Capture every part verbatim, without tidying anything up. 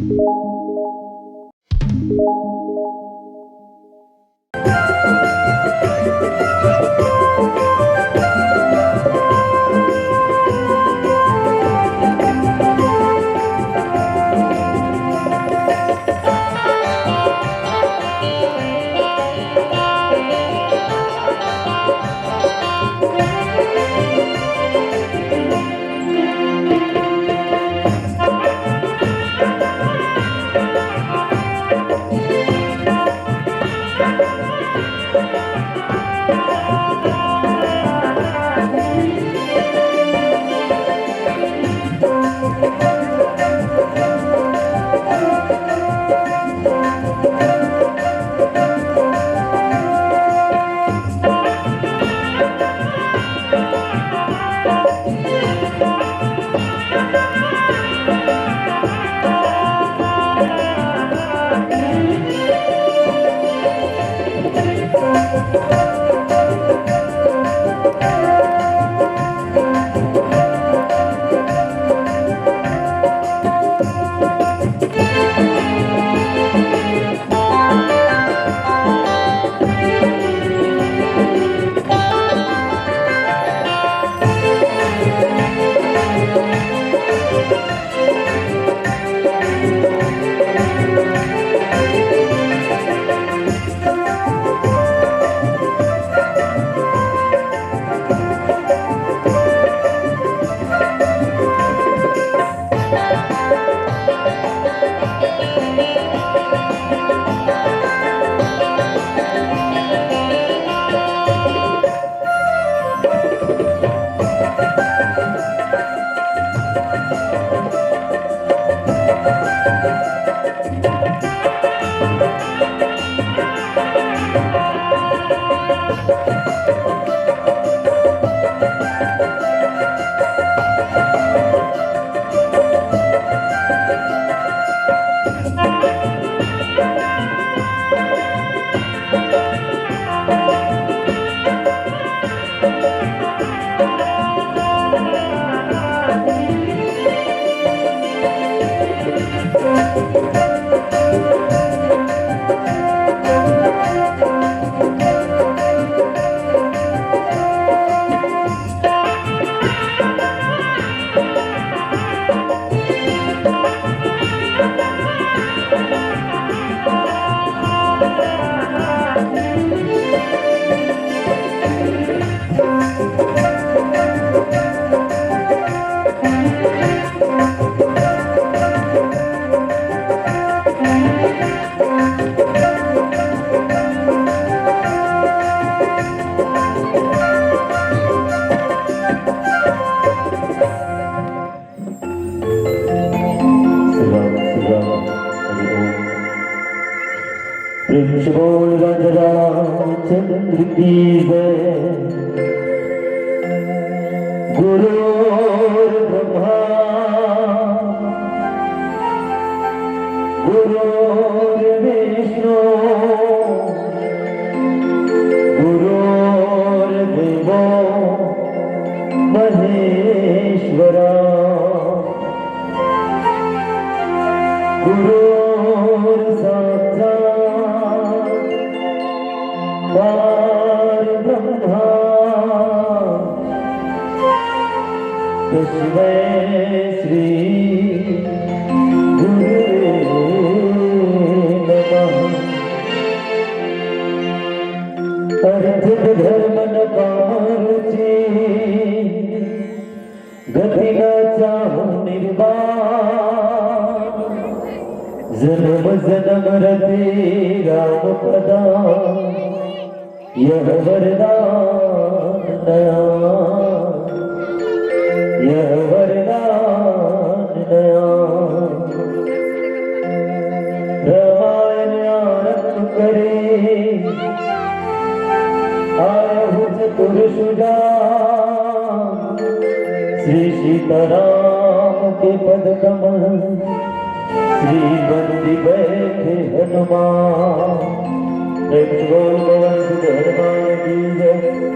शिवम, शिवम, हरि ओम। प्रेम से बोल राजा रामचंद्र की जय। गुरुर्ब्रह्मा गुरुर्विष्णु गुरुर्देवो महेश्वरा। गुरुर्साक्षात् परब्रह्मा तस्मै श्री गुरुवे नमः। अर्थ धर्म न काम रुचि, गति न चाहु निर्वाण। जन्म जन्म रति राम पदा, यह वरदान नया, यह वरदान नया। रामायण आरंभ करे, आयहु चतुर सुजान। श्री सीताराम के पद कमल, श्री बंदी बैठे हनुमान। प्रेम से बोल पवन सुत हनुमान की जय,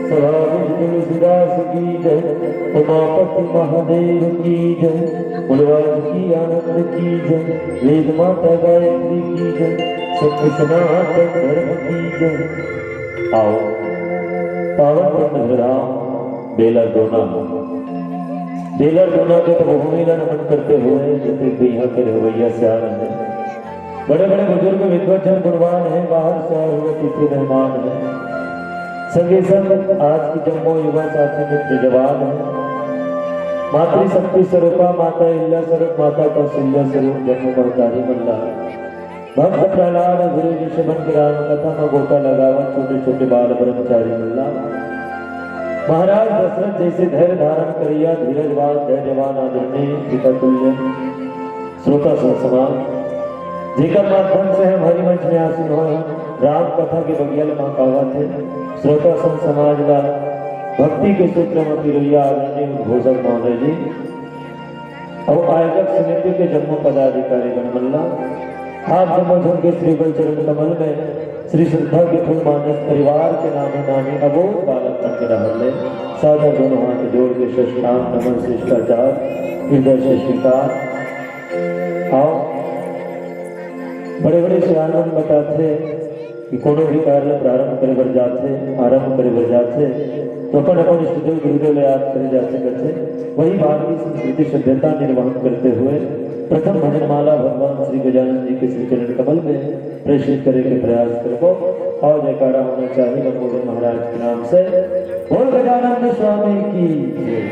सभावित तुलसीदास की जय, उमापति महादेव की जय। भगवान की आनंद की जय, वेद माता गायत्री की जय, सत्य सनातन धर्म की जय। आओ, पावन पुण्य धाम बेला दोना, बेला दोना के तपोभूमि ला नमन करते हुए जते बिहार के रहवैया सियान है, बड़े-बड़े बुजुर्ग विद्वत जन गुणवान है, बाहर से आए हुए अतिथि मेहमान है, संगे संग आज की जम्मो युवा साथी मित्र जवान है। मातृशक्ति स्वरूपा माता अहिल्या स्वरूप, माता कौशल्या स्वरूप जम्मो महतारी मन ला, भक्त प्रहलाद गुरु जी से बन के राम कथा में गोता लगावत छोटे छोटे बाल ब्रह्मचारी मन ला, महाराज दशरथ जैसे धैर्य धारण करिया धीरजवान धैर्यवान आदरणीय पिता तुल्य श्रोता संत समाज, जेकर माध्यम से हम हरि मंच में आसीन होए हन, राम कथा के बगिया ल महकावत हे। श्रोता संत समाज ला भक्ति के सूत्र म पिरोइया आदरणीय उद्घोषक महोदय जी अउ आयोजक समिति के जम्मो पदाधिकारी गण मन ला, आप जम्मो झन के श्री बल चरण कमल में श्री श्रद्धा के फूल मानस परिवार के नामे नामे अबोध बालक मन के डहर ले सादर दोनों हाथ जोड़ के साष्टांग नमन शिष्टाचार हृदय से स्वीकार। आओ, बड़े-बड़े सियान मन बताथे कि कोनो भी कार्य प्रारंभ करे बर जाथे, आरंभ करे बर जाथे, तो अपन, अपन इष्टदेव गुरुदेव ले याद करे जाथे करथे। वही भारतीय संस्कृति सभ्यता निर्वहन करते हुए प्रथम भजनमाला भगवान श्री गजानन जी के श्री चरण कमल में प्रेषित करे के प्रयास करबो। और जयकारा होना चाहिए लंबोदर महाराज के नाम से। बोल गजानंद स्वामी की जय।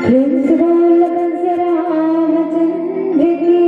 प्रेम से बोल कंस रामचंद्र की जय।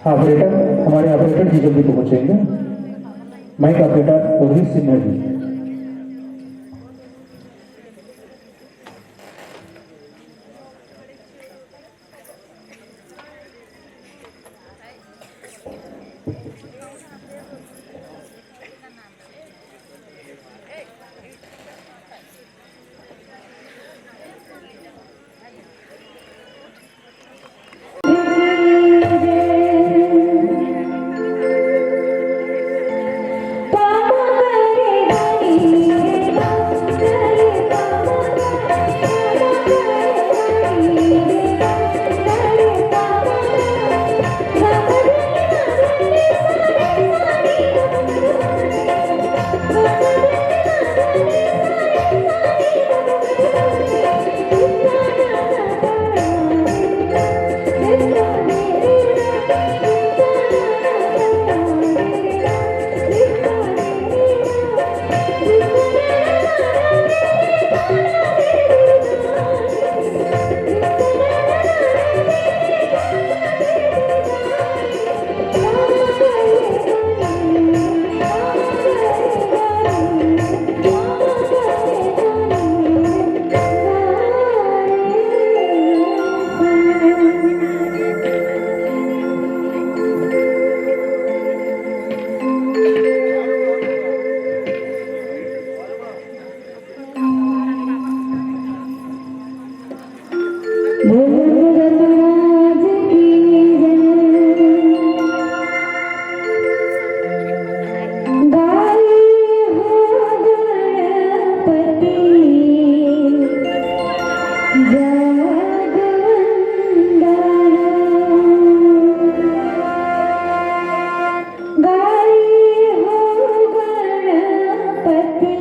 ऑपरेटर, हमारे ऑपरेटर जी जल्दी पहुंचेंगे। Mic operator Rohit Sinha ji. भोलेनाथ की जय। गाई हो गणपति जगवंदना। गाई हो गणपति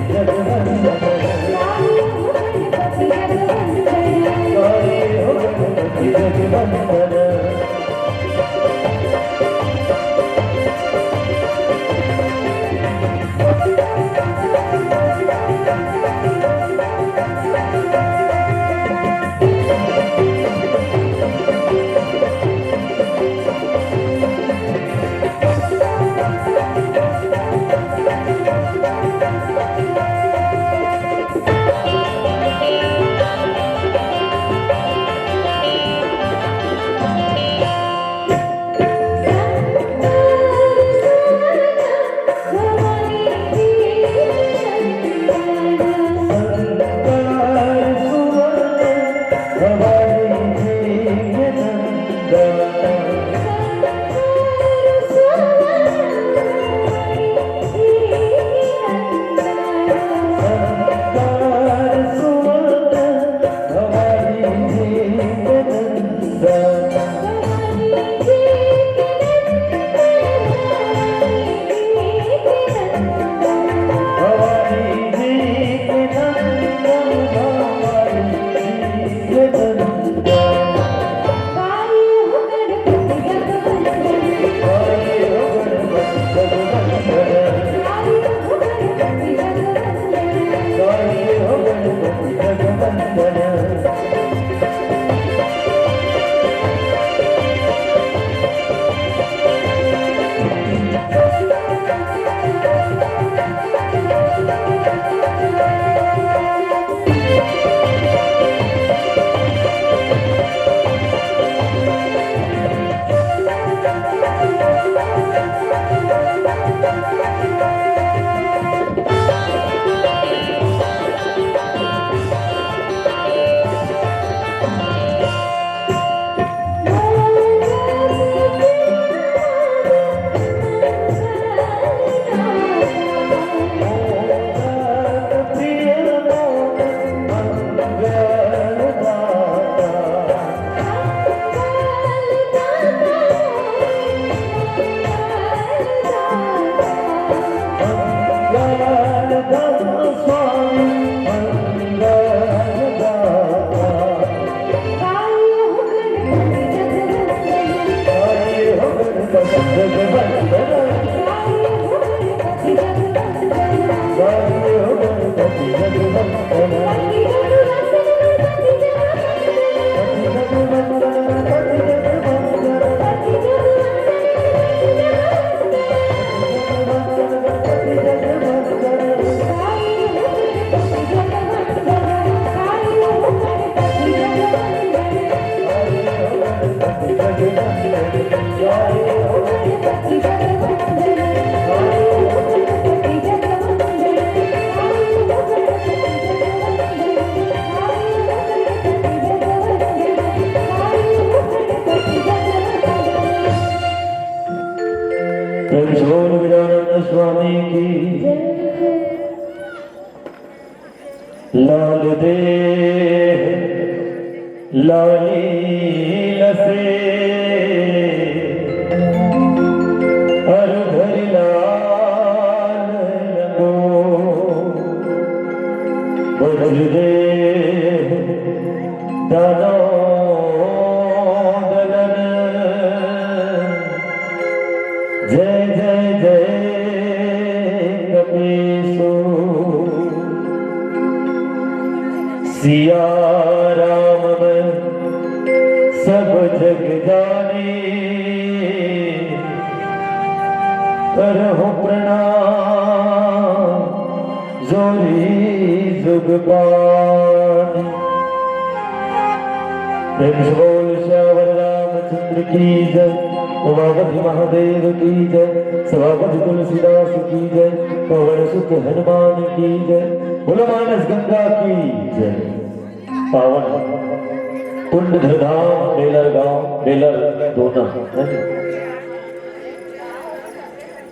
जगवंदना। प्रेम से बोल गजानन स्वामी की। लाल देह लाली लसे, अरु धरि लाल लंगो, वज्र देह दानव दलन। जय जय जय कपीसु। सिया राम मैं सब जग जानी, करहु प्रणाम जोरी जुग पानी। प्रेम से बोल सियावर रामचंद्र की जय, उमापति महादेव की जय, सभापति तुलसीदास की जय, पवन सुत हनुमान की जय, बोलो मानस गंगा की जय। पावन पुण्य धाम बेलर गांव, बेलर दोना, है ना?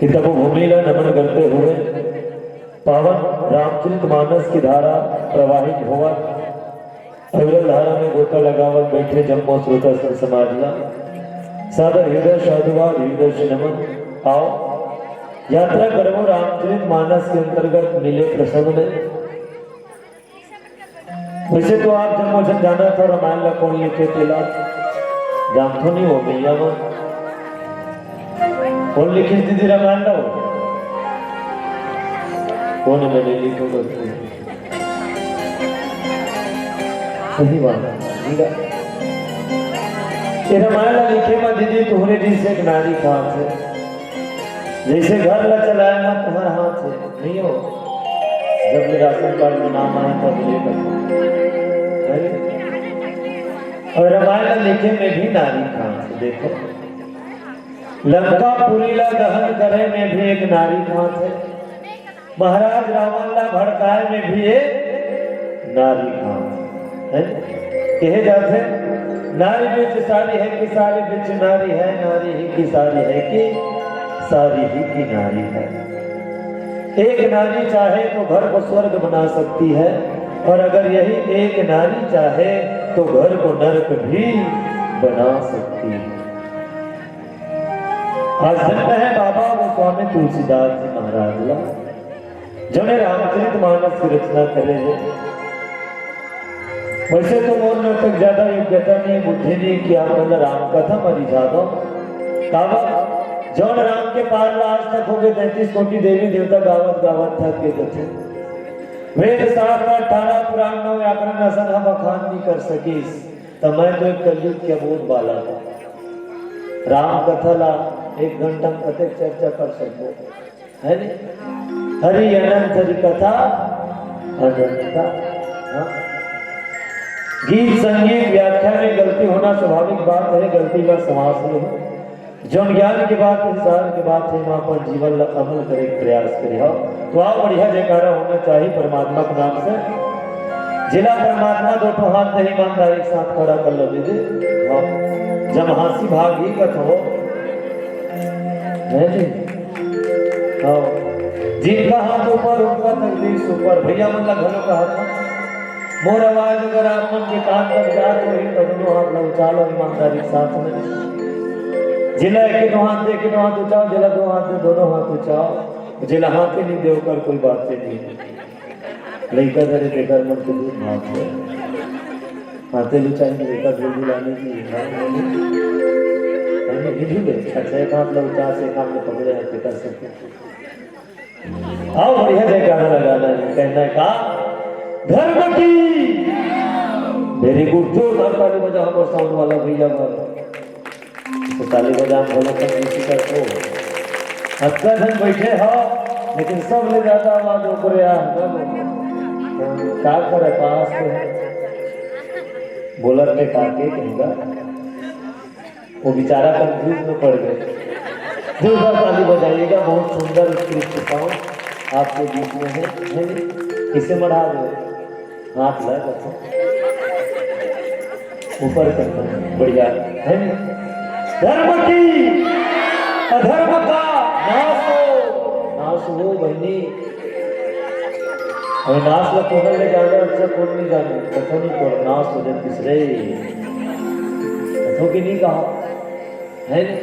कि तपोभूमि ला नमन करते हुए पावन रामचरित मानस की धारा प्रवाहित होवत, अविरल धारा में गोता लगावत बैठे जम्मो श्रोता संत समाज ला सादर हृदय साधुवाद, हृदय से नमन। आओ, यात्रा करबो रामचरित मानस के अंतर्गत मिले प्रसंग में। वैसे तो आप जम्मो झन जानत हो रामायण ला कोन लिखे तेला, जानथो नहीं हो भैया मन। कोन लिखिस दीदी रामायण ला? कोन मैंने लिखो करते? सही बात है, ठीक है। ये रामायण ला लिखे में दीदी तुहरे जैसे एक नारी कहाँ से, जैसे घर ला चलाए में तुम्हारा हाथ है, नहीं हो? जब ले राशन कार्ड में नाम आए तब ले कर। अरे, और रामायण ला लिखे में भी नारी कहाँ से, देखो। लंकापुरी ला दहन करे में भी एक नारी कहाँ से। महाराज रावण ला भड़काए में भी एक नारी कहाँ से। है? कहे जाते, नारी बीच सारी है कि सारी बीच नारी है, नारी ही की सारी है कि सारी ही की नारी है। एक नारी चाहे तो घर को स्वर्ग बना सकती है, और अगर यही एक नारी चाहे तो घर को नरक भी बना सकती है। आज धन्य है बाबा वो स्वामी तुलसीदास जी महाराज ला, जोने रामचरित मानस की रचना करे है। वैसे तो मोर में तक ज्यादा योग्यता नहीं, बुद्धि नहीं कि आप मन राम कथा म रिझा दो। काबर, जौन राम के पार ला आज तक हो गए तैंतीस कोटि देवी देवता गावत गावत थक गए थे। वेद शास्त्र अठारह पुराण नौ व्याकरण असन हम अखान नहीं कर सकीस, तो मैं तो एक कलयुग के बोध बालक हूँ। राम कथा ला एक घंटा में कतेक चर्चा कर सकबो, है नी? हरि अनंत हरि कथा अनंता। हाँ? गीत संगीत व्याख्या में गलती होना स्वाभाविक बात है, गलती ला समाज में हो। जौन ज्ञान के बात है, सार के बात है, वहाँ पर जीवन ला अमल करे के प्रयास करे हो। तो आओ बढ़िया जयकारा होना चाहिए परमात्मा के नाम से। जिला परमात्मा दो ठो हाथ नहीं ईमानदारी के साथ खड़ा कर लो दीदी। हाँ। जब हाँसी भाग ही कथ हो। है जी? हाँ। जिनका हाथ ऊपर उनका तकदीर सुपर। भैया मन ला घलो कहा था। मोर आवाज अगर आप मन के कान तक जात होही, तो दोनों हाथ ला उछालो ईमानदारी के साथ में। जिला एक ही दो हाथ दे, एक ही दो हाथ उछाओ, जिला दो हाथ दे, दोनों हाथ उछाओ। जिला हाथ ही नहीं दे, ओकर कोई बात ही नहीं। लइका धरे तेकर मन के दूध भात है। हाथे लुचाई लइका दूध लाने की है नहीं? ये भी देख, अच्छा, एक हाथ ला ऊंचा से, एक हाथ में पकड़े हैं, पिता से। आओ, बढ़िया जयकारा लगाना है, कहना है का? धर्म की। Very good, जोरदार ताली बजाओ हमर sound वाला भैया बर। तो ताली बजाओ, भला कम किसी का हो। अतका झन बैठे हो, लेकिन सबले ज्यादा आवाज ओकरे आ, ना बोल। का करे, पास के है। बोलत के का के कहेगा? वो बेचारा confuse में पड़ गए। जोरदार ताली बजाइएगा, बहुत सुंदर उत्कृष्ट sound आपके बीच में है, है नी? किसे मढ़ा दो, हाथ ला, अच्छा। ऊपर करना, बढ़िया, है नी? धर्म की अधर्म का नाश हो, नाश हो बहिनी। अउ नाश ला कोन ले जाने, अच्छा कोन नहीं जाने, कथो नहीं तोर नाश हो जातिस रे। कथो कि नहीं कहा, है नी?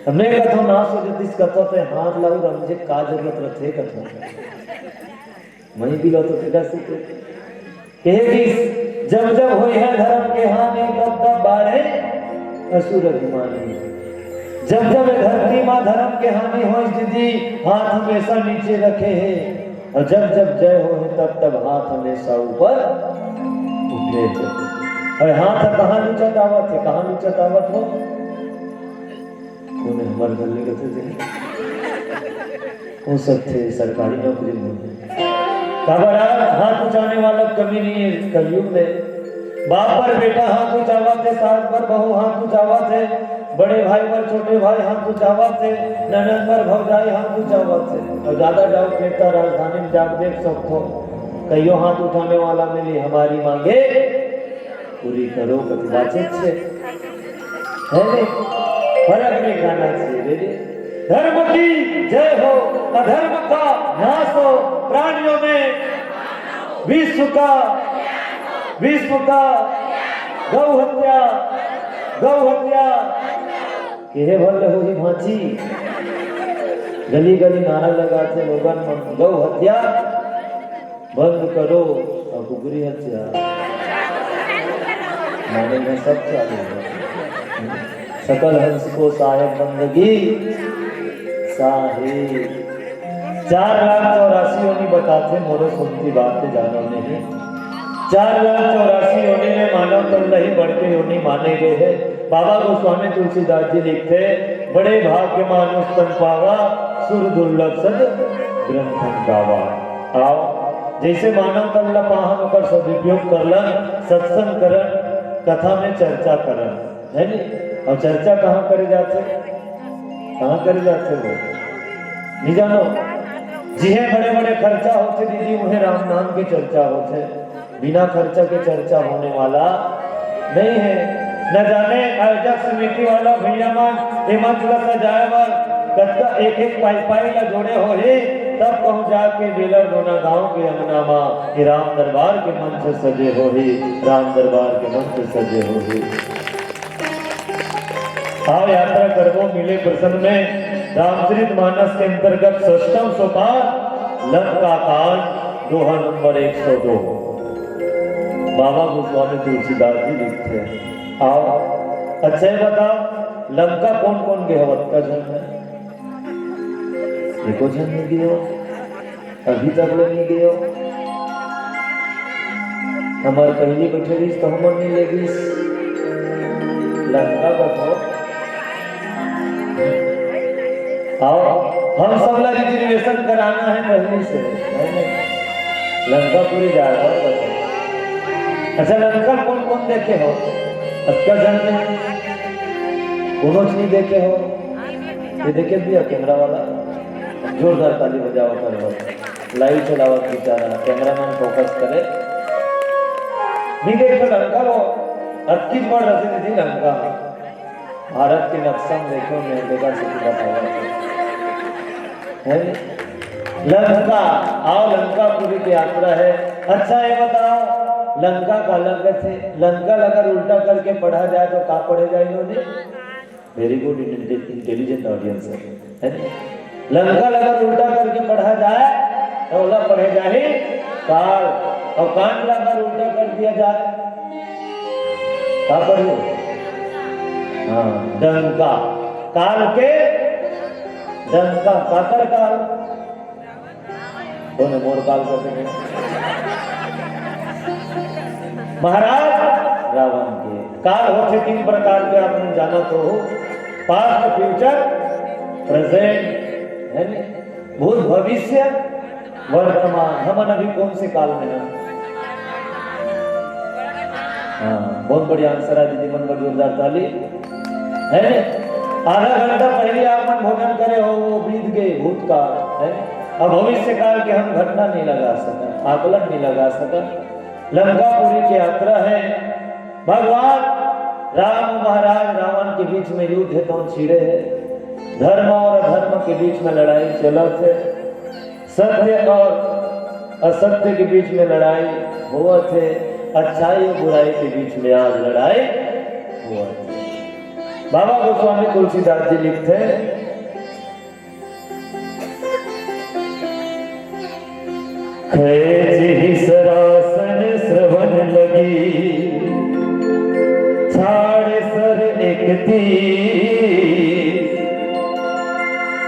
हमने कथो नाश हो जातिस, कथो ते हाथ लाऊ रमजे का जरूरत रथे, कथो। वहीं भी लो तो किधर से थे? कहे कि जब जब होई है धर्म के हानि, तब तब बाढ़े असुर अभिमानी। जब जब ये धरती माँ धर्म के हानि होई, दीदी हाथ हमेशा नीचे रखे है, और जब जब जय हो है, तब तब हाथ हमेशा ऊपर उठे है। और हाथ कहाँ नीचा तावत है, कहाँ नीचा तावत हो? उन्हें हमारे घर लेकर थे, हो सकते सरकारी नौकरी में। काबर आज हाथ उठाने वाला कमी नहीं है कलयुग में। बाप पर बेटा हाथ उठावत है, सास पर बहू हाथ उठावत है, बड़े भाई पर छोटे भाई हाथ उठावत है, ननद पर भौजाई हाथ उठावत है। और ज्यादा doubt रहता, राजधानी में जाके देख सकते हो, कईयो हाथ उठाने वाला मिली, हमारी मांगे पूरी करो, कति बाचे छे। है नी? फर्क नहीं खाना चाहिए, बेटे। धर्म की जय हो, अधर्म का नाश हो, प्राणियों में विश्व का, विश्व का, गौ हत्या, गौ हत्या। केहे भर ले होही भांची। गली गली नारा लगाथे लोगन मन, गौ हत्या बंद करो, अब कुकरी हत्या। माने में सब चालू है। सकल हंस को साहेब बंदगी साहेब। चार लाख चौरासी योनि बताथे, मोरो सुनती बात के जानो नहीं। चार लाख चौरासी योनि में मानव तन ला ही बढ़ के योनि माने गए है। बाबा गोस्वामी तुलसीदास जी लिखथे, बड़े भाग्य मानुष तन पावा, सुर दुर्लभ सद ग्रंथन गावा। आओ, जैसे मानव तन ला पाहन ओकर सदुपयोग करलन, सत्संग करन, कथा में चर्चा करन, है नी? और चर्चा कहाँ करे जाथे? कहाँ करे जाथे वो? नहीं जानो? जिहे बड़े बड़े खर्चा होथे दीदी, उहे राम नाम के चर्चा होथे। बिना खर्चा के चर्चा होने वाला नहीं है। न जाने आयोजक समिति वाला भैया मन ए मंच ला सजाए बर कतका एक एक पाई पाई ला जोड़े होही, तब कहूँ जाके बेलर दोना गांव के अंगना मा कि राम दरबार के मंच सजे होही, राम दरबार के मंच सजे होही। आओ यात्रा करबो मिले प्रसंग में। रामचरित मानस के अंतर्गत षष्ठम सोपान लंका कांड, दोहा नंबर एक सौ दो। बाबा गोस्वामी तुलसीदास जी लिखथे, आओ, अच्छा ये बताओ, लंका कौन कौन गे हव? अतका झन में एको झन नहीं गे हो? अभी तक ले नहीं गे हो। हमार पहली बैठे रहिस तो हमर नहीं ले गिस। लंका बताओ। आओ, हम सब ला reservation कराना है पहली से, है नहीं? लंका पूरी जाए, और बताओ। अच्छा, लंका कौन कौन देखे हो? अतका झन में कोनो चीज देखे हो? ये देखे भैया, कैमरा वाला जोरदार ताली बजावा कर, live चलावत बेचारा, cameraman focus करे। नहीं देखे लंका वो, अतकी बड़ रथे दीदी लंका। भारत के नक्शा में देखो, मैं देखा से पूरा पावर है। है नी? लंका, आओ लंकापुरी की यात्रा है। अच्छा ये बताओ, लंका का लंका थे, लंका अगर उल्टा करके पढ़ा जाए तो का पढ़े जाए इन्होंने? Very good, intelligent audience है, है नी? लंका अगर उल्टा करके पढ़ा जाए तो ओला पढ़े जाही काल, और कांड ला अगर उल्टा कर दिया जाए, का पढ़ो? हाँ, डंका। काल के डंका, काकर काल? कोन हे मोर काल कर देंगे? महाराज रावण के। काल होथे तीन प्रकार के, आप मन जानत हो, past, future, present, है नी? भूत, भविष्य, वर्तमान। हमन अभी कौन से काल में हैं? हाँ, बहुत बढ़िया answer है दीदी मन, बहुत जोरदार ताली। है नी? आधा घंटा पहले आप मन भोजन करे हो, वो बीत गए भूतकाल, है नी? अब भविष्य काल के हम घटना नहीं लगा सकन, आकलन नहीं लगा सकन। लंकापुरी के यात्रा है। भगवान राम महाराज रावण के बीच में युद्ध हे, तो छिड़े हे। धर्म और अधर्म के बीच में लड़ाई चलत हे। सत्य और असत्य के बीच में लड़ाई होवत हे। अच्छाई और बुराई के बीच में आज लड़ाई होवत हे। बाबा गोस्वामी तुलसीदास जी लिखथे, खैची सरासन श्रवण लगी, छाड़े सर इकतीस।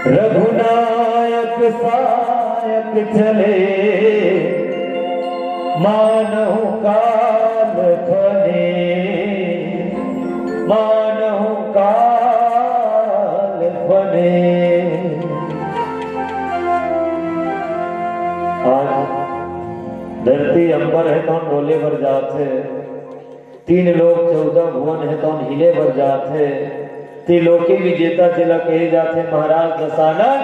रघुनायक सायक चले, मानहु काल फने, मानहु काल फने। आज धरती अंबर हे तौन डोले बर जात हे, तीन लोक चौदह भुवन हे तौन हिले बर जात हे। त्रिलोकी विजेता जेला कहे जात हे महाराज दशानन,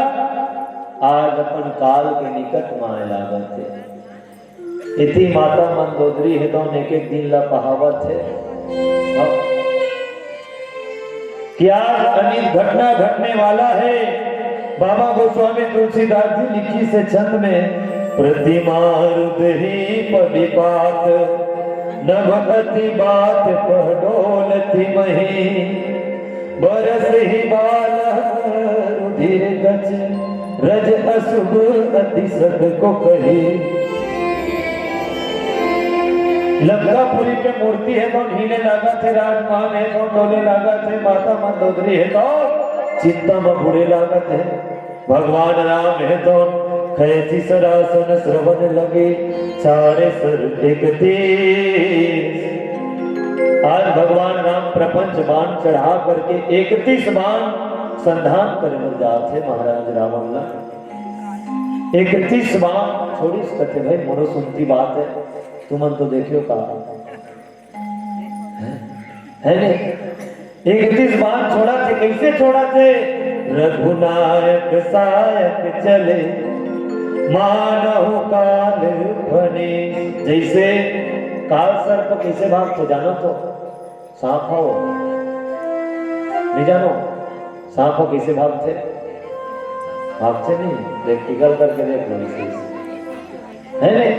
आज अपन काल के निकट म आए लागत हे। इति माता मंदोदरी हे तौन एक एक दिन ला पहावत हे। अब कि आज अनेक घटना घटने वाला हे। बाबा गोस्वामी तुलसीदास जी लिखिस हे छंद में, प्रतिमारुद ही पविपात, नभ अति बात पहडोल तिमही। बरस ही बालह रुधिर गच, रज अशुभ अति सत को कही। लंकापुरी के मूर्ति हे तौन हिले लागत हे, राजमहल हे तौन डोले लागत हे, माता मंदोदरी हे तौन चिंता म बुड़े लागत हे। भगवान राम हे तौन खैची सरासन श्रवण लगे, छाड़े सर इकतीस। आज भगवान राम प्रपंच बाण चढ़ा करके इकतीस बाण संधान करे बर जात हे महाराज रावण ला। इकतीस बाण छोड़िस, कथे भाई मोरो सुनती बात हे, तुमन तो देखियो का हे नी? इकतीस बाण छोड़त हे, कइसे छोड़त हे? रघुनायक सायक चले, मानहु काल फने। जइसे काल सर्प कइसे भागथे, जानत हो? सांप हो, नहीं जानो? सांप हो कइसे भागथे? भागथे नहीं, प्रैक्टिकल करके देख लो इसे। हे नी?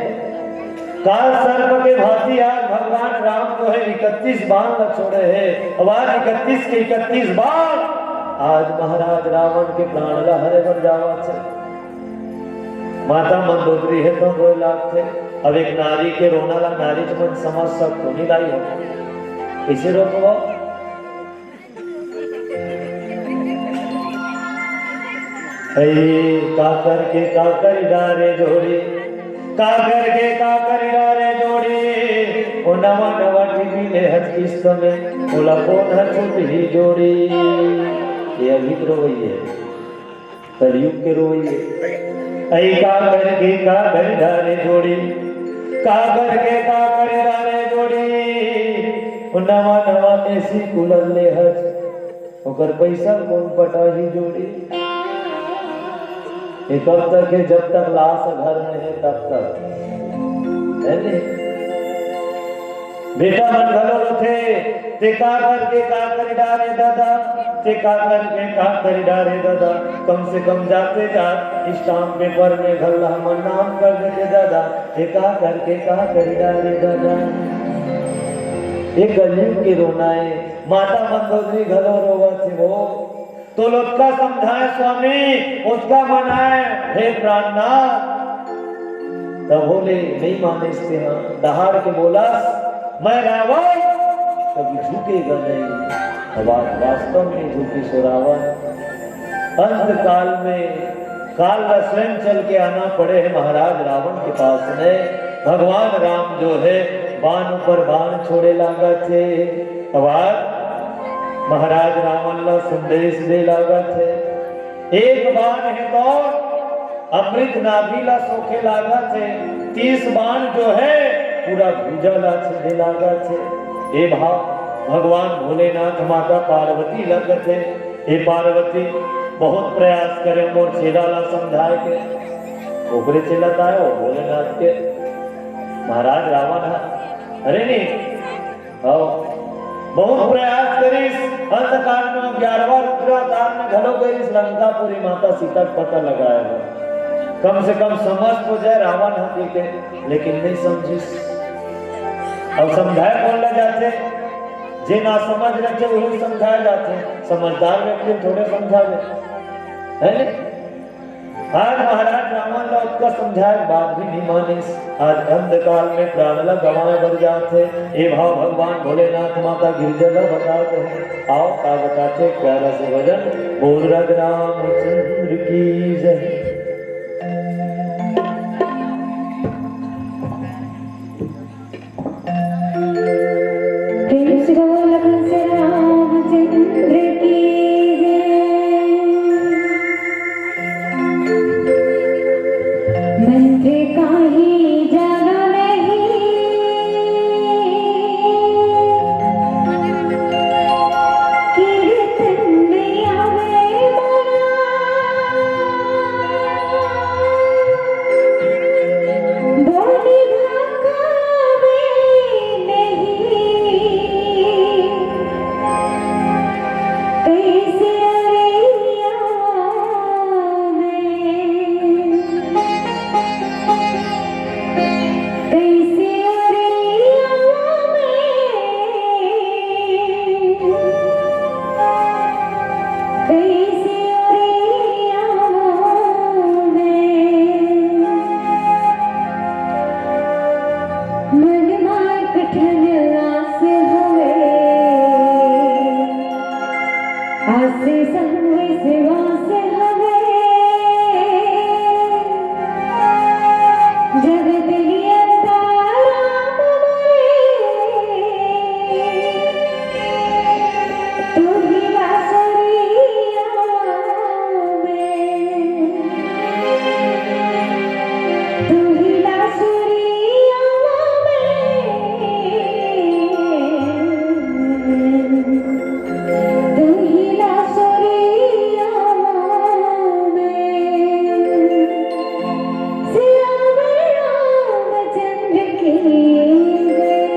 काल सर्प के भांति आज भगवान राम जो हे इकतीस बाण ला छोड़े हे। अब आज इकतीस के इकतीस बाण आज महाराज रावण के प्राण ला हरे बर जावत हे। माता मंदोदरी हे तो रोए लागथे। अब एक नारी के रोना ला नारी मन समझ सकथो नहीं दाई हो? कइसे रोथो? ऐ काकर के काकर डारे जोड़ी, काकर के काकर डारे जोड़ी, ओ नवा नवा टीवी ले हस किस्त में, ओला कोन ह छूट ही जोड़ी। ये अभी तो रोवई हे, कलयुग के रोवई हे। ऐ काकर के काकर डारे जोड़ी, काकर के काकर डारे जोड़ी, ओ नवा नवा एसी कूलर ले हस, ओकर पइसा कोन पटाही जोड़ी। ये कब तक हे? जब तक लाश घर में हे तब तक, हे नी? बेटा मन घलो रोथे, ते काकर के काकर डारे दादा, ते काकर के काकर डारे दादा। कम से कम जाते जात स्टाम्प पेपर में घल्ला हमर नाम कर देते दादा, ते काकर के काकर डारे दादा। ये कलयुग के रोना हे। माता मंदोदरी घलो रोवत हे वो। तो ओतका समझाए स्वामी, ओतका मनाए हे प्राणनाथ। तभो ले नहीं मानिस तेहा, दहाड़ के बोलस, मैं रावण कभी झुकेगा नहीं। अब आज वास्तव में झुकी सो रावण। अंत काल में काल ला स्वयं चल के आना पड़े हे महाराज रावण के पास में। भगवान राम जो हे बाण ऊपर बाण छोड़े लागत हे। अब आज महाराज रावण ला संदेश दे लागत हे। एक बाण हे तो अमृत नाभि ला सोखे लागत हे, तीस बाण जो हे पूरा भुजा ला छेदे लागत हे। ए भाव भगवान भोलेनाथ माता पार्वती ला कथे, "ए पार्वती, बहुत प्रयास करे मोर चेला ला समझाए के।" ओकरे चेला ताय हो भोलेनाथ के महाराज रावण हे। अरे नहीं, हव, बहुत प्रयास करिस, अंतकाल में ग्यारहवाँ रुद्रावतार में घलो गइस, लंकापुरी माता सीता के पता लगाए बर। कम से कम समझ तो जाए रावण ह कहिके, लेकिन नहीं समझिस। अब समझाए कोन ला जाथे? जे ना समझ रहिथे, उही समझाए जाथे। समझदार व्यक्ति ल थोड़े समझावे, है नहीं? आज महाराज रावण ला ओतका समझाए के बाद भी नहीं मानिस। आज अंधकार में प्राण ला गंवाए बर जात हे। ए भाव भगवान भोलेनाथ माता गिरजा ला बतात हे। आओ का बतात हे, प्यारा से भजन। बोल राधे रामचंद्र की जय। प्रेम से बोलो भगवान श्री रामचंद्र की जय। मंत्र का ही जादू नहीं, कीर्तन में आवे मोला। बोली भाखा में नहीं, कैसे अरैया में, कैसे अरैया में, कैसे अरैया में। मन मा एक ठन आस हवे, आस संग विश्वास हवे। जगत नियंता राम मोरे, तू ही बांसुरिया में, तू ही बांसुरिया में, तू ही बांसुरिया में। सियावर रामचंद्र की जय।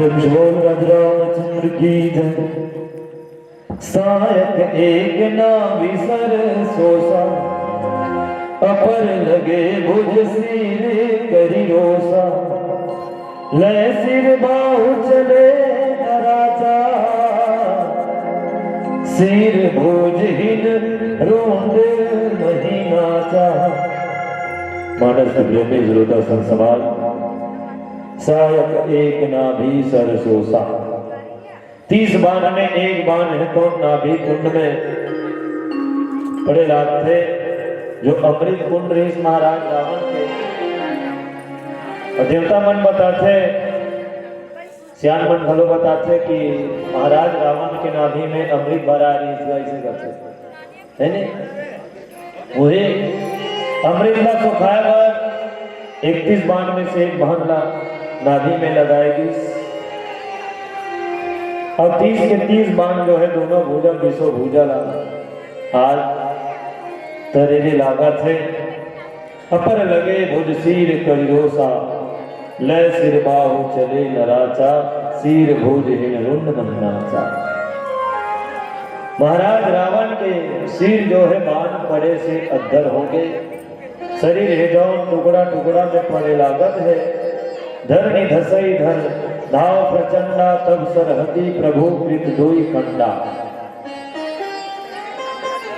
बोल राज रामचंद्र की जय। सायक एक नाभि सर सोसा, अपर लगे भुज सिर करि रोसा। लय सिर बाहु चले न राजा, सिर भुज हिन रुंड नहीं नाचा। मानस के प्रेमी श्रोता संत समाज, सायक एक नाभि सर सोसा। तीस बाण में एक बाण हे तो नाभि कुंड में पड़े लागथे, जो अमृत कुंड रहिस महाराज रावण के। अउ देवता मन बताथे, सियान मन घलो बताथे कि महाराज रावण के नाभि में अमृत भरा रहिस, अइसे करथे। हे नहीं? वही अमृत ला सुखाए बर इकतीस बाण में से एक बाण ला नाभि में लगाए गिस। अउ तीस के तीस बाण जो हे दोनों भुजा, बीसों भुजा ला आज तरेरे लागत हे। अपर लगे भुज सिर करि रोसा, लय सिर बाहु चले न राचा, सिर भुज हिन रुंड नहीं नाचा। महाराज रावण के सिर जो हे बाण पड़े से अद्दर हो गे, शरीर हे जौन टुकड़ा टुकड़ा में पड़े लागत हे। धरनी धसई धर धाव प्रचंडा, तब सरहती प्रभु कृत दोई खंडा।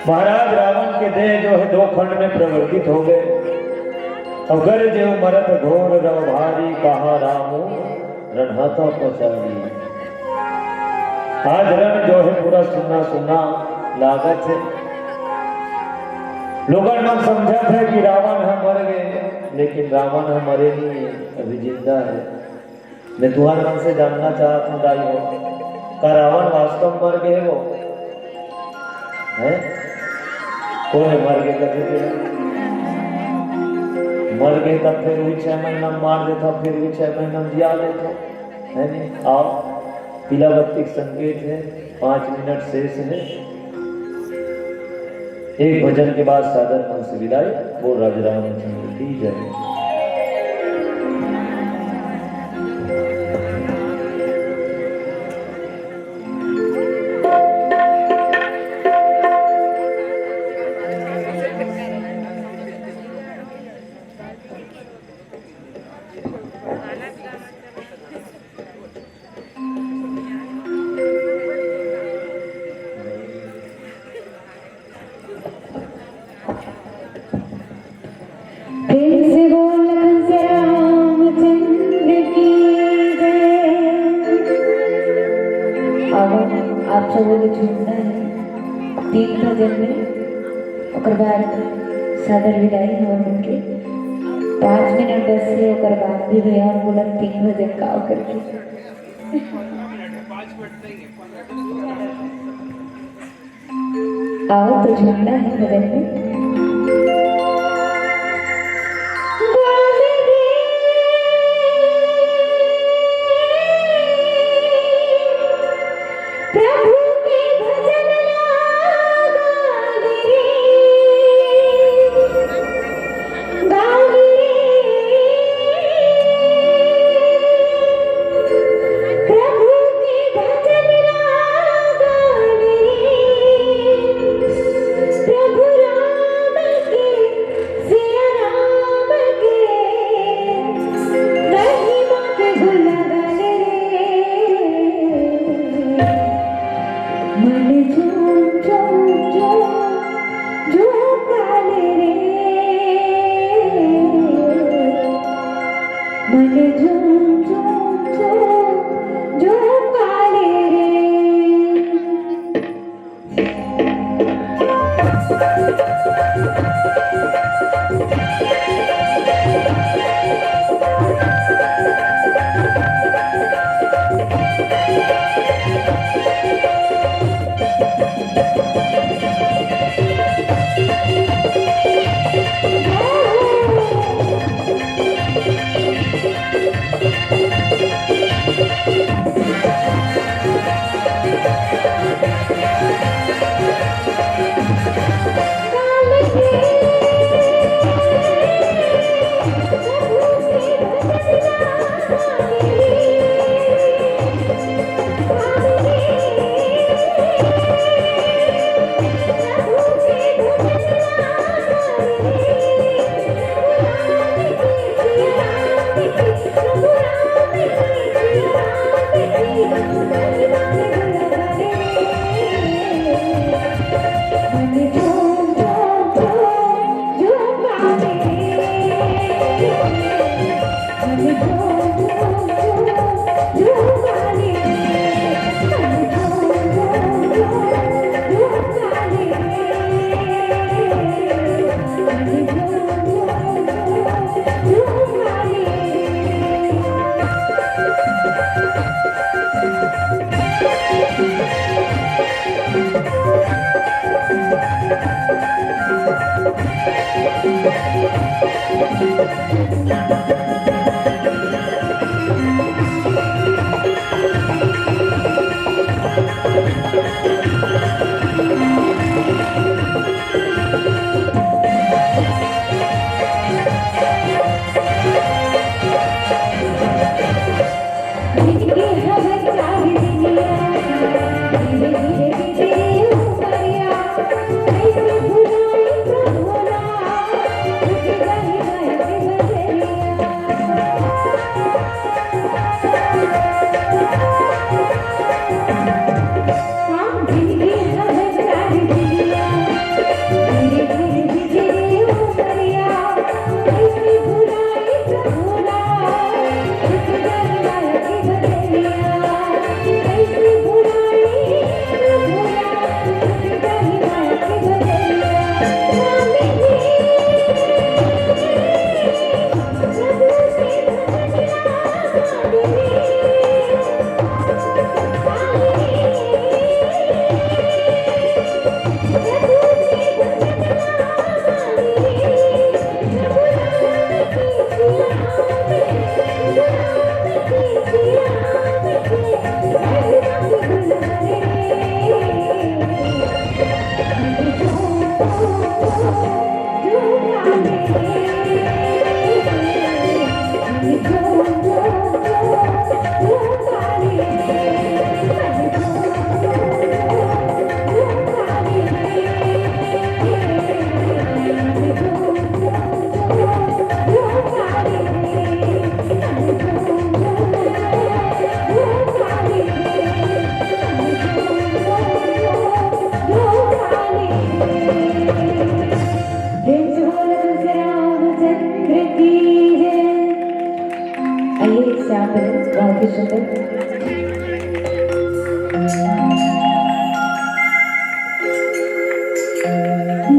महाराज रावण के देह जो हे दो खंड में प्रवर्तित हो गे। अउ गरजेउ मरत घोर रव भारी, कहा राम रणहाता पचारी। आज रण जो हे पूरा सुन्ना सुन्ना लागत हे। लोगन मन समझत हे कि रावण ह मर गे, लेकिन रावण ह मरे नहीं हे, अभी जिंदा हे। मैं तुहर मन से जानना चाहत हूँ दाई हो, का रावण वास्तव मर गे हे वो? हैं? कोन हे मर गे कथे तेला? मर गे तब फिर भी छह महीना मार देथा, फिर भी छह महीना जिया लेथा, हे नहीं? आओ, पीला बत्ती के संकेत हे, पाँच मिनट शेष हे। एक भजन के बाद सादर मन से विदाई। बोल राज रामचंद्र की जय। प्रेम से बोल लखन से रामचंद्र की जय। अब आप सब लोग झूमना है तीन भजन में, ओकर बाद सादर विदाई हो उनके। पाँच मिनट बस है, ओकर बाद भी भैया बोला तीन भजन का करके। आओ तो झूमना है भजन में। प्रभु के भजन ला गावे रे। श्याम, बहुत ही सुंदर।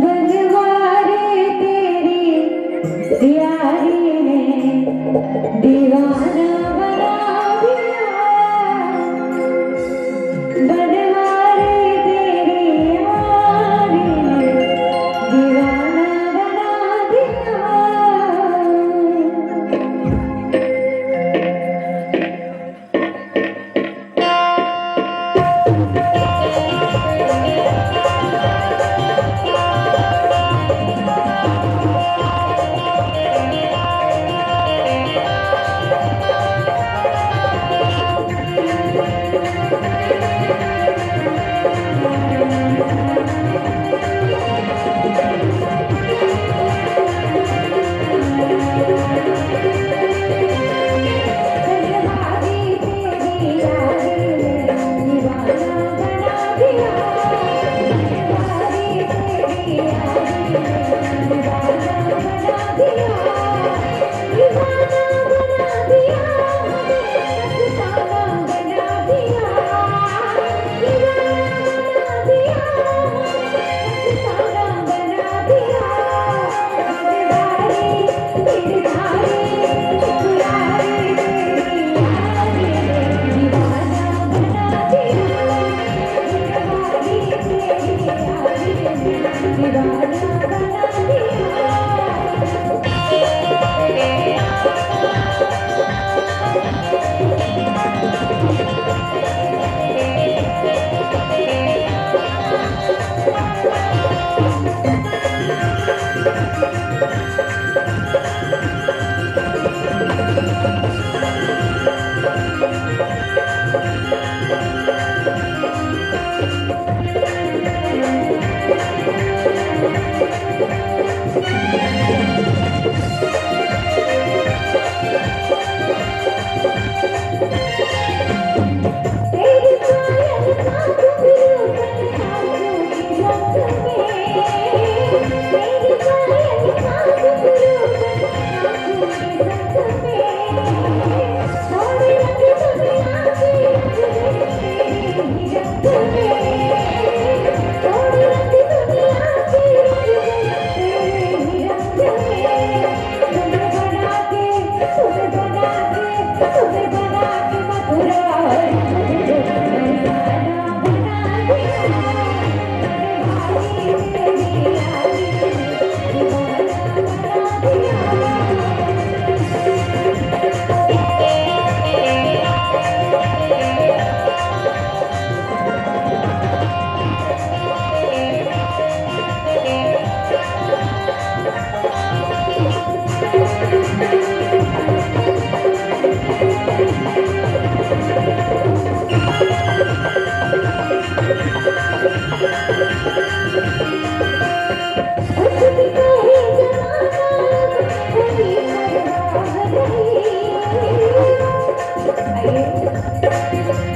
बनवारी तेरी यारी ने दीवाना बना दिया। बनवारी तेरी यारी ने दीवाना बना दिया।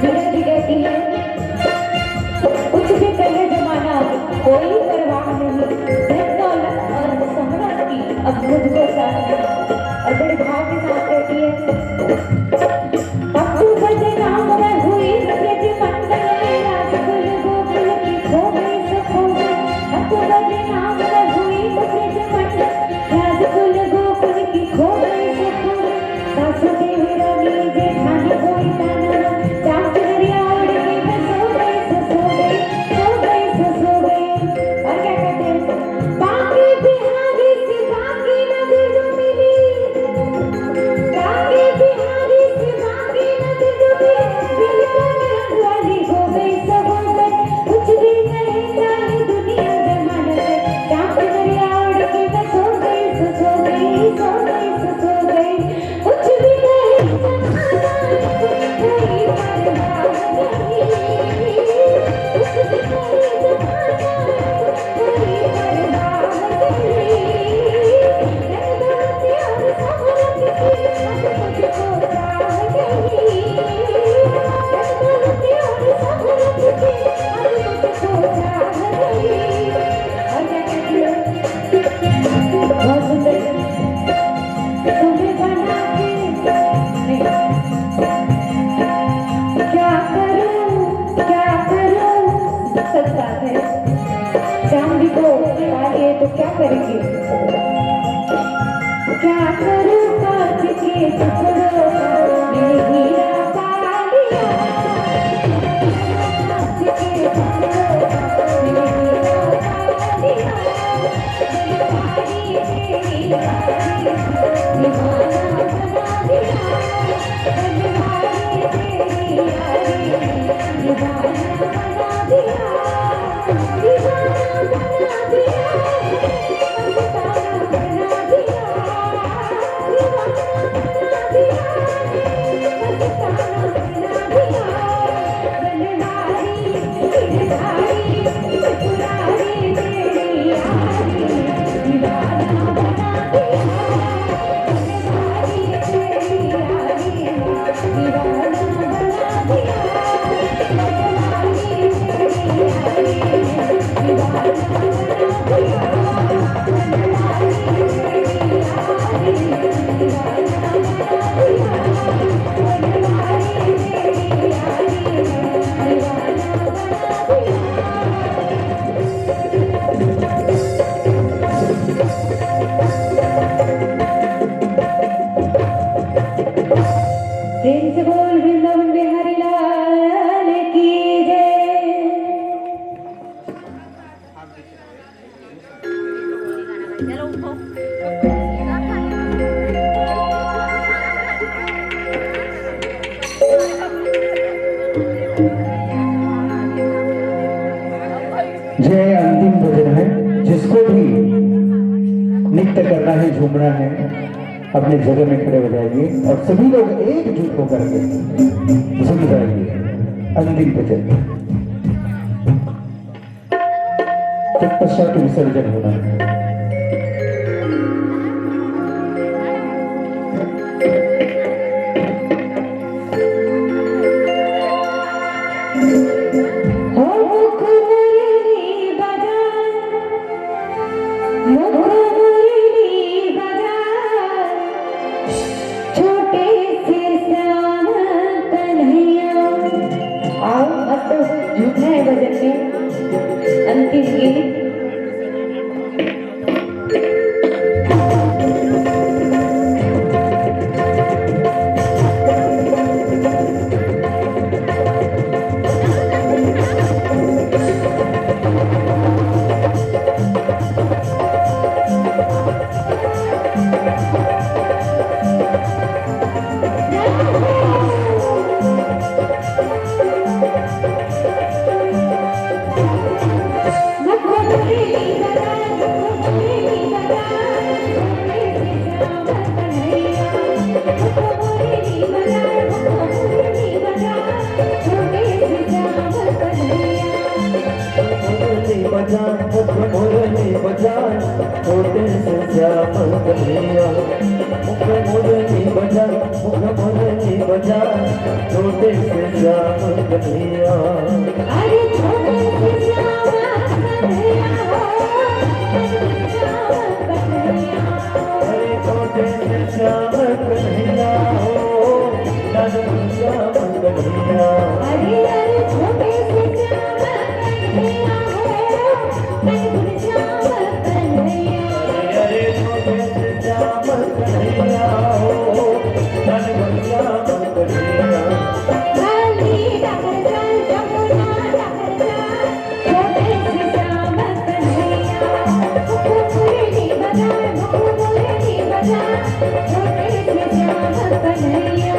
मीरा जी कहती हैं, कुछ भी कहे जमाना, कोई परवाह नहीं, धन दौलत और शोहरत की अब मुझको चाह नहीं। और बड़े भाव के साथ कहती है, अक्टूबर के नाम में हुई ब्रज मंडल में राजकुल गोकुल की खो गई सो खो गई। अक्टूबर के नाम में हुई ब्रज मंडल, राजकुल गोकुल की खो गई सो खो गई। सासू देवरानी जेठानी कोई ताना ना, चाम चुनरिया ओढ़ के मैं सो गई सो सो गई, सो गई सो सो गई। और क्या कहते हैं, बांके बिहारी से बांके नगरी मिली, बांके बिहारी से करके। क्या करूं कांच के टुकड़ों का, ये हीरा पा लिया। कांच के टुकड़ों का, ये हीरा पा लिया। दिलदारी तेरी यारी, दीवाना बना दिया। दिलदारी तेरी यारी, दीवाना बना दिया। प्रेम से बोल वृंदावन बिहारी लाल की जय। ये अंतिम भजन है। जिसको भी नृत्य करना है, झूमना है, अपने जगह में खड़े हो जाइए और सभी लोग एकजुट होकर के झूम जाइए। अंतिम भजन, तत्पश्चात विसर्जन होना है। हो मुख मुरली बजा, मुख मुरली बजा, छोटे से श्याम कन्हैया। आओ, अब तो झूमना है भजन में। अंतिम गीत। मुरली बजा, मुख मुरली बजा, छोटे से श्याम कन्हैया। मुख मुरली बजा, मुख मुरली बजा, छोटे से श्याम कन्हैया। अरे छोटे से श्याम कन्हैया हो, श्याम कन्हैया। अरे छोटे से श्याम कन्हैया हो, श्याम कन्हैया। अरे, अरे, छोटे से श्याम कन्हैया हो, श्याम कन्हैया। अरे, अरे, छोटे से श्याम कन्हैया हो, श्याम कन्हैया। काली डगर जमुना डगर छोटे से श्याम कन्हैया, मुख मुरली बजा, मुख मुरली बजा, छोटे से श्याम कन्हैया।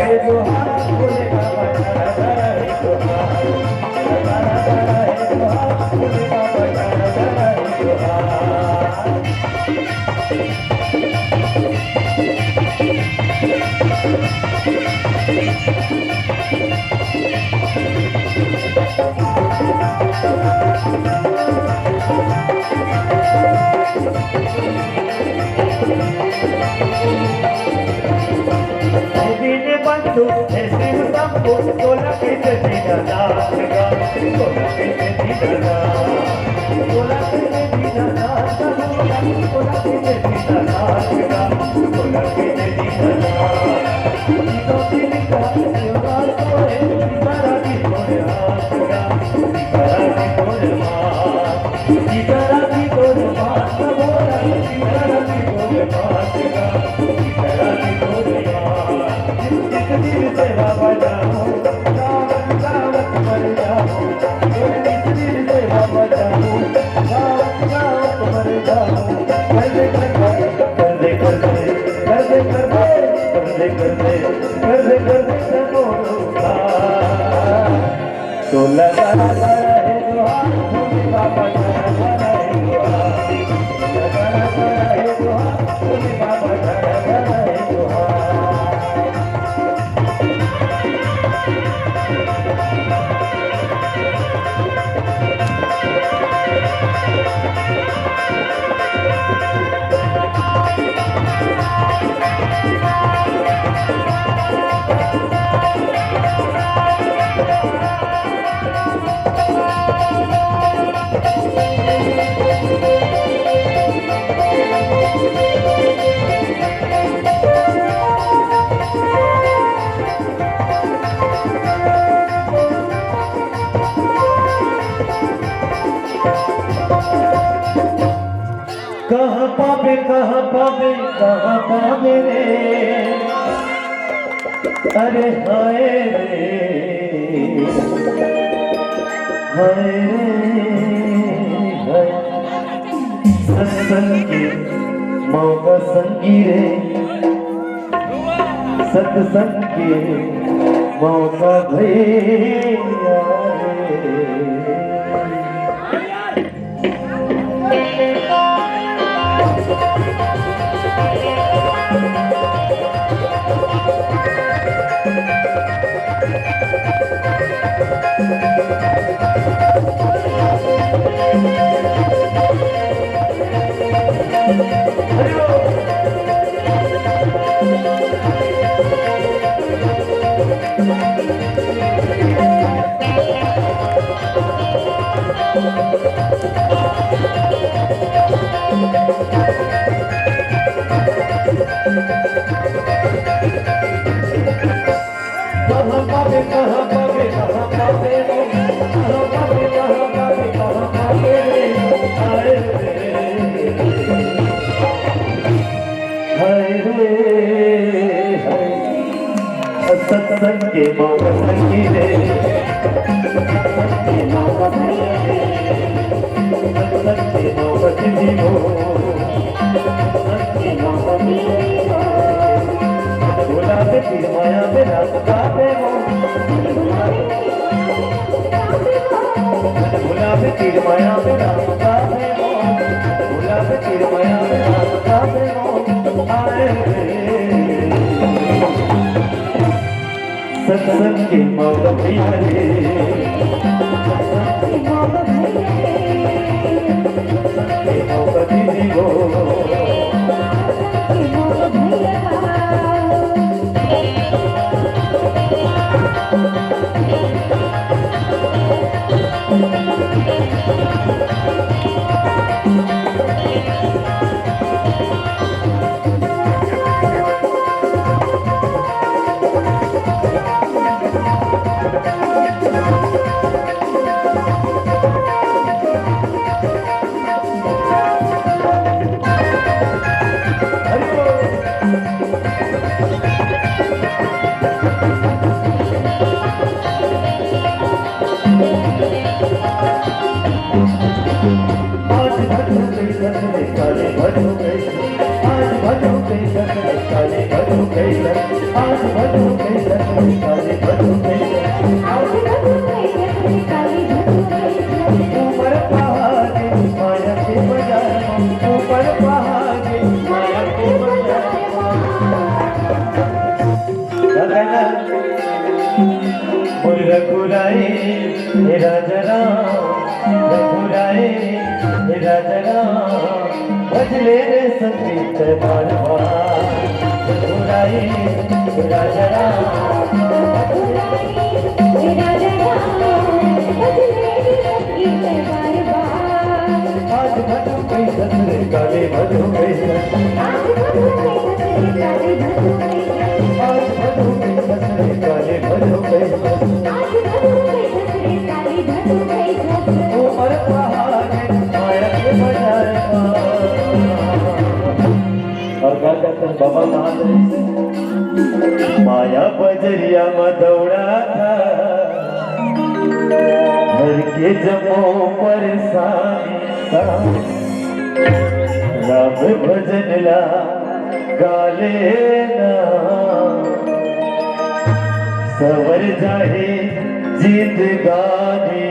तो लगा है पाबे, कहाँ पाबे, कहाँ पाबे रे? अरे हाय रे, हाय रे, हाय। सत्संग के मौका संगी रे, सत्संग के मौका भैया रे। हाय रे, हाय। सत्संग के मौका संगी रे, सत्संग के मौका संगी रे, सत्संग के मौका संगी हो। गुलाब की माया में रात काटे हो। गुलाब की माया में रात काटे हो। गुलाब की माया में रात काटे हो। हाय रे। सत्संग के मौका भैया रे। सत्संग के मौका भैया रे। सत्संग के मौका दीदी हो। सत्संग के मौका भैया। आज भजो कैसन काले भजो कैसन, आज भजो कैसन काले भजो कैसन, आज भजो कैसन काले भजो कैसन। आज भजो कैसन काले भजो कैसन। ऊपर पहाड़ के माया के बाजार में, ऊपर पहाड़ के माया के बाजार में। मोर रघुराई, हे राजा राम, रघुराई, हे राजा राम, भजले रे संगीत बार बार। रघुराई, हे राजा राम, रघुराई, हे राजा राम, भजले रे संगीत बार बार। आज भजो कैसन रे काले भजो कैसन। आज भजो कैसन रे काले भजो कैसन। आज भजो कैसन रे काले भजो कैसन। आज भजो कैसन रे काले भजो कैसन। ऊपर पहाड़ के माया के बाजार में। अउ का कहत हे बाबा, कहाँ से? माया बजरिया म दौड़ाथंव, घर के जम्मो परेशानी ला राम भजन ला गा लेना, सवर जाही जिंदगानी।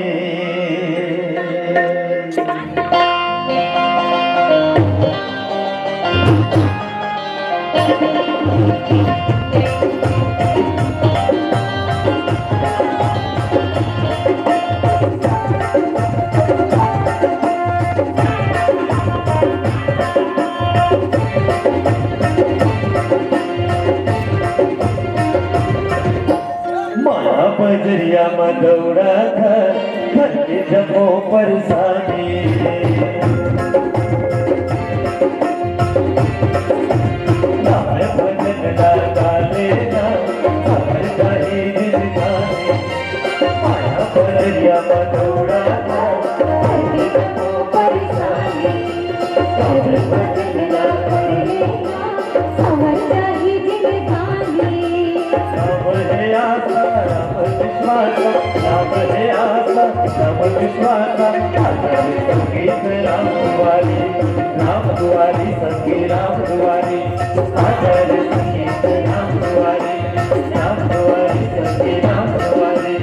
माया बजरिया म दौड़ाथंव, घर के जम्मो परेशानी। राम भजन ला गा लेना, सवर जाही जिंदगानी। माया बजरिया म दौड़ाथंव, घर के जम्मो परेशानी। राम भजन राम हे आशा, राम विश्वासा, आचार्य संगीत राम दुआरी, राम दुआरी संगी राम दुआरी, आचार्य संगीत राम दुआरी, राम दुआरी संगी राम दुआरी,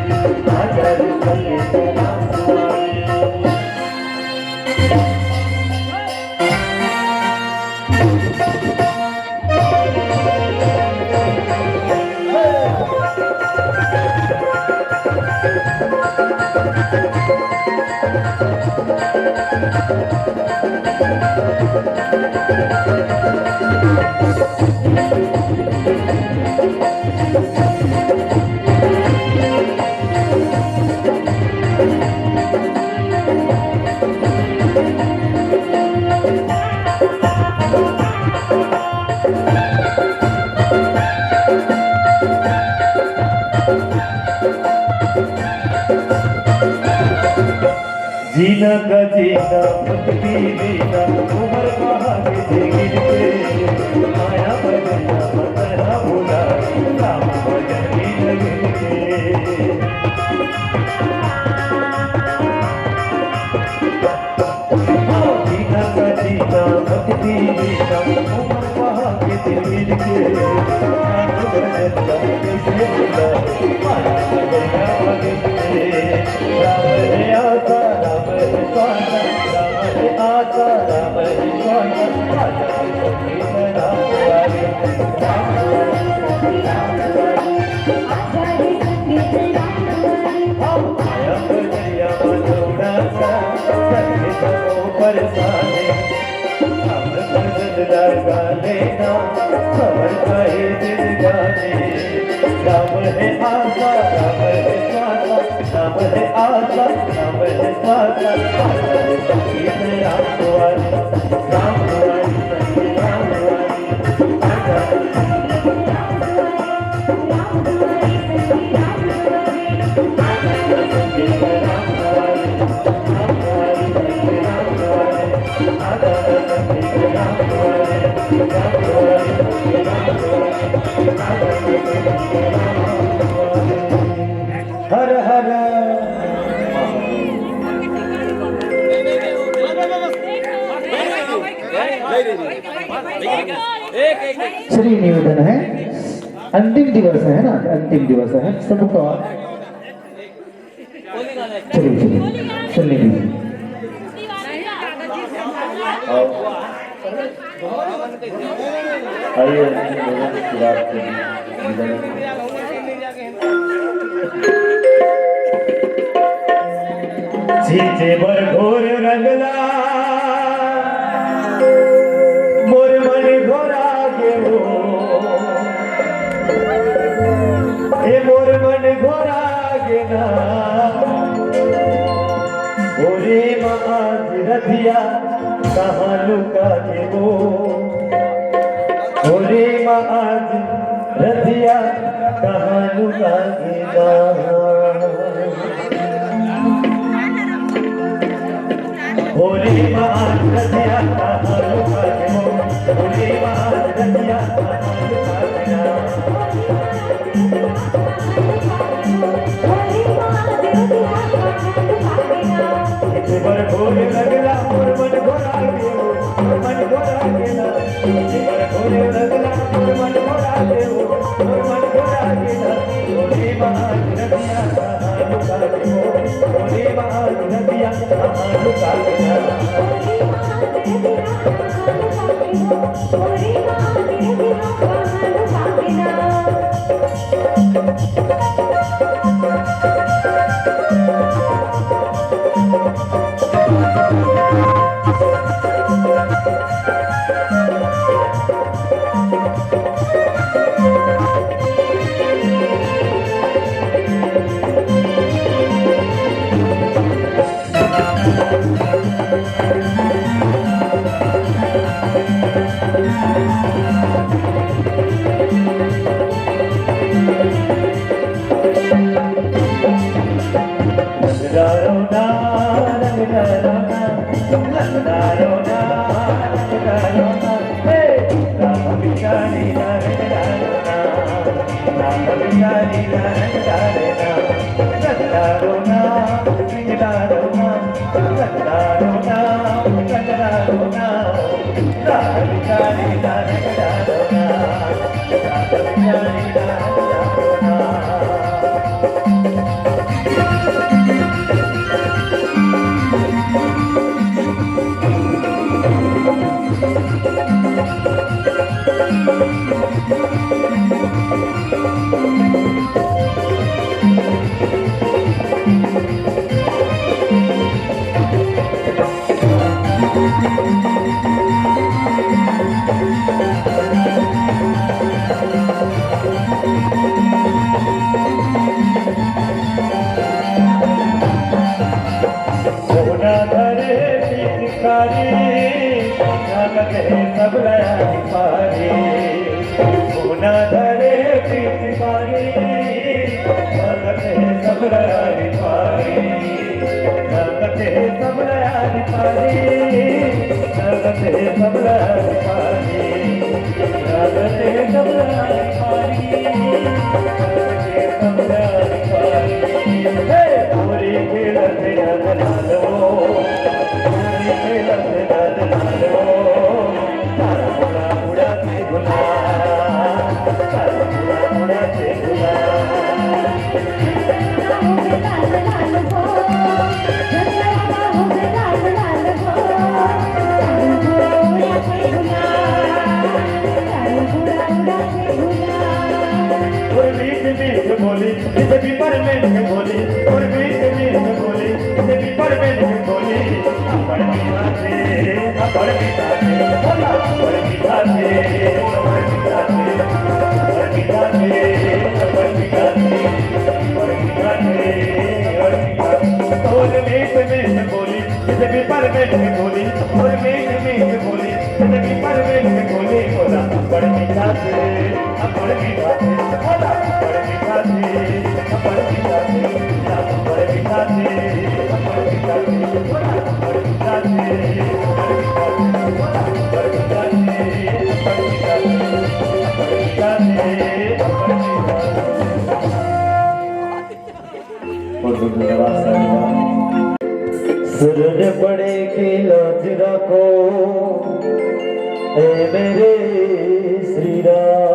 आचार्य संगीत राम दुआरी। जीना का जीना, भक्ति जीना, उमर बहा के दे गिन के। माया बदना, बदना भुला, राम भजन गिन गिन के। परेशानी, हम भजन लगा लेना, खबर कहे दिन जाने। राम है आशा, राम है श्वासा, राम है आशा, राम है श्वासा। आशा है संगीत राम दुआरी, राम दुआरी, संगीत राम दुआरी। आशा है संगीत राम दुआरी, राम दुआरी, संगीत राम दुआरी। हर हर। श्री निवेदन है, अंतिम दिवस है ना, अंतिम दिवस है सबका। चलिए, चलिए, चलने दीजिए। आओ। आइए, भोजन की बात कीजिए। सींचे बर घोर रंगला, मोर मन घोरा गे हो। हे मोर मन घोरा गे ना, ओरे मा आज रतिया कहाँ लुका गे वो। ओरे मा आज रतिया कहाँ लुका गे ना। होली महारतिया, होली महारतिया, होली महारतिया। एक बार भोरे लगला, मोर मन घोरा गेलो, मोर मन घोरा गेला। एक बार भोरे लगला, मोर मन घोरा गेलो, मोर मन घोरा गेला। होली महारतिया। सोना धरे पिचकारी, लागत हे सब लयारी पारी। सोना धरे पिचकारी, लागत हे सब लयारी पारी। लागत हे सब लयारी पारी। लागत हे सब लयारी पारी। लागत हे सब लयारी पारी। लागत हे सब लयारी पारी। हे, होरी खेलत हे नंद लाल हो। होरी खेलत हे नंद लाल हो। तारा उड़ा उड़ा के गुलाल। तारा उड़ा उड़ा के गुलाल। और मीठ मीठ बोली, जैसे पिपरमेंट बोली, और मीठ मीठ बोली, जैसे पिपरमेंट बोली। अब्बड़ मीठा थे, अब्बड़ मीठा थे, बोला, अब्बड़ मीठा थे, अब्बड़ मीठा थे, अब्बड़ मीठा थे, अब्बड़ मीठा थे, अब्बड़ मीठा थे, अब्बड़ मीठा थे। और मीठ मीठ बोली, जैसे पिपरमेंट बोली, और मीठ मीठ बोली, जैसे पिपरमेंट बोली, बोला, अब्बड़ मीठा थे, अब्बड़ मीठा थे, बोला, अब्बड़ मीठा थे, अब्बड़ मीठा थे, बोला, अब्बड़ मीठा थे, अब्बड़ मीठा थे, बोला, अब्बड़ मीठा थे, अब्बड़ मीठा थे, बोला, अब्बड़ मीठा थे, अब्बड़ मीठा थे, अब्बड़ मीठा थे, अब्बड़ मीठा थे। बहुत बहुत धन्यवाद साहब। शरण पड़े के लाज राखो, ए मेरे श्री राम।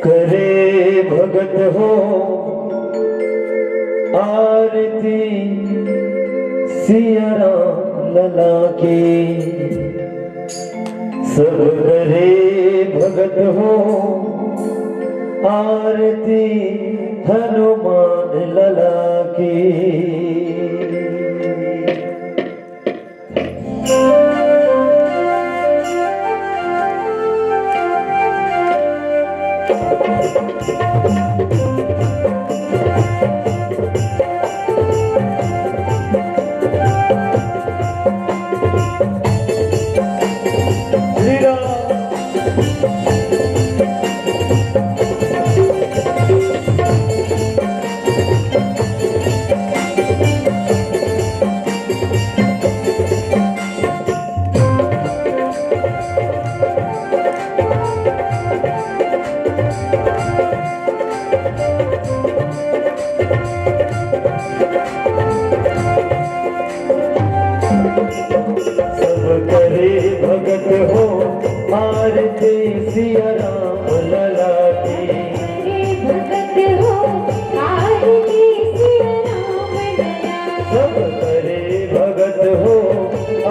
करे भगत हो आरती सिया राम लला की। सब करे भगत हो आरती हनुमान लला की। सब करे भगत हो आरती सिया राम लला की। करे भगत हो आरती सिया राम लला। सब करे भगत हो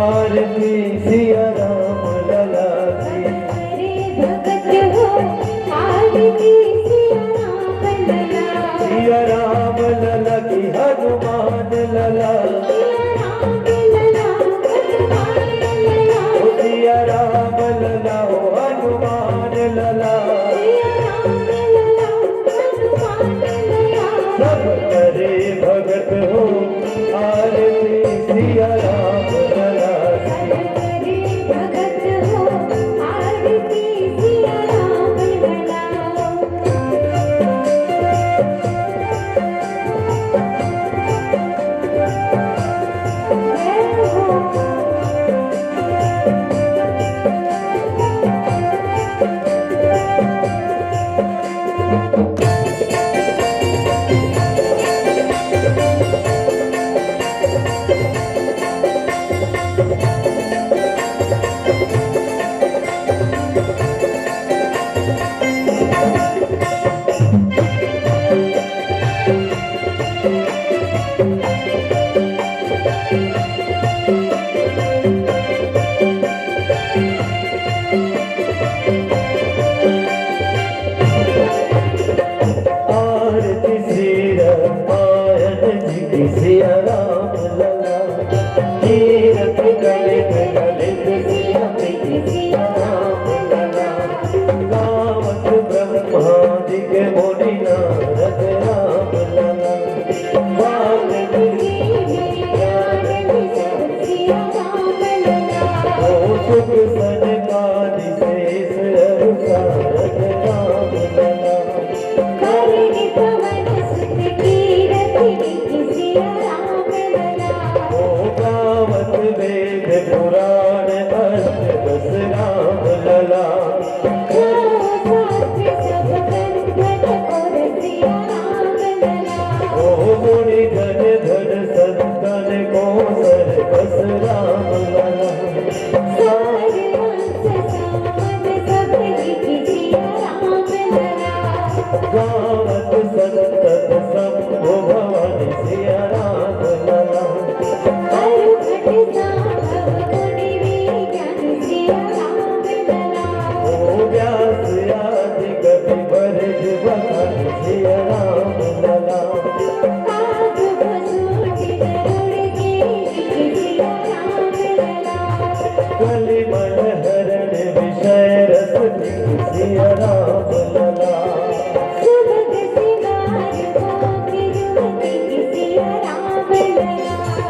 आरती सिया राम लला की। करे भगत हो आरती सिया सिया राम लला, तीरथ कलित कलित सिया सिया राम लला, गावत ब्रह्मादिक मुनि नारद राम लला, बाल ओ सुख सनकादि शेष अरु सारद राम लला। ओ गावत वेद पुराण अष्ट दस राम लला। ओ मुनि जन धन संतन को सर्वस राम लला। गावत संतत शंभु भवानी सिया राम लला। ओ व्यास आदि कवि बरज बखानी सिया राम लला। कलिमल हरण विषय रस सिया राम लला।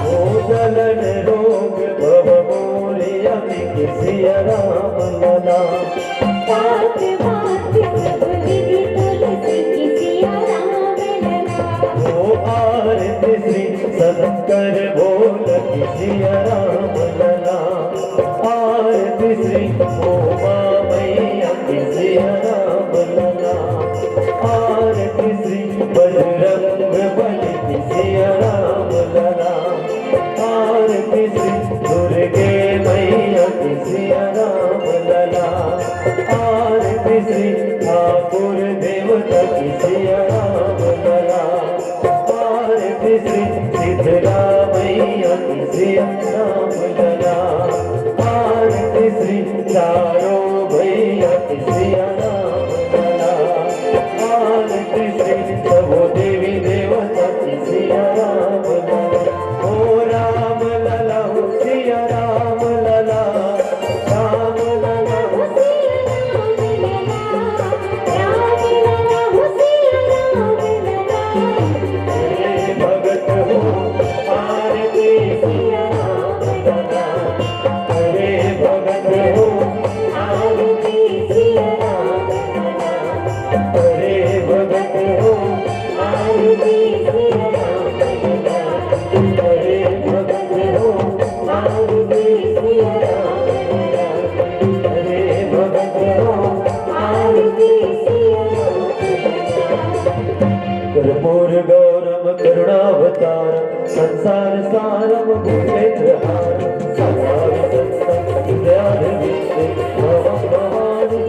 ओ जलन रोग भव मोरिया सिया राम लला। ओ आरती श्री शंकर भोल सिया राम लला। आरती श्री उमा मैया सिया राम लला। आरती श्री बजरंग बली सिया राम लला। आरती श्री दुर्गे मैया सिया राम लला। आरती श्री ठाकुर देवता सिया राम लला। आरती श्री शीतला मैया सिया राम लला। आरती श्री चारों भैया सिया राम लला। आरती श्री सबो देवी देवता सिया राम लला। ओ राम लला, ओ सिया राम लला। राम लला, ओ सिया राम लला। राम लला, ओ सिया राम लला। हे भगत हो, आरती सिया राम लला। अरे भगत हो, आरती सिया राम लला। अरे भगत हो, आरती सिया राम लला। अरे भगत हो, आरती सिया राम लला। अरे भगत हो, आरती सिया राम लला। कर्पूर गौरम करुणावतारम संसार सारम भूपेंद्र हारम सदा वसंतम हृदयारविंदे भवम भवानी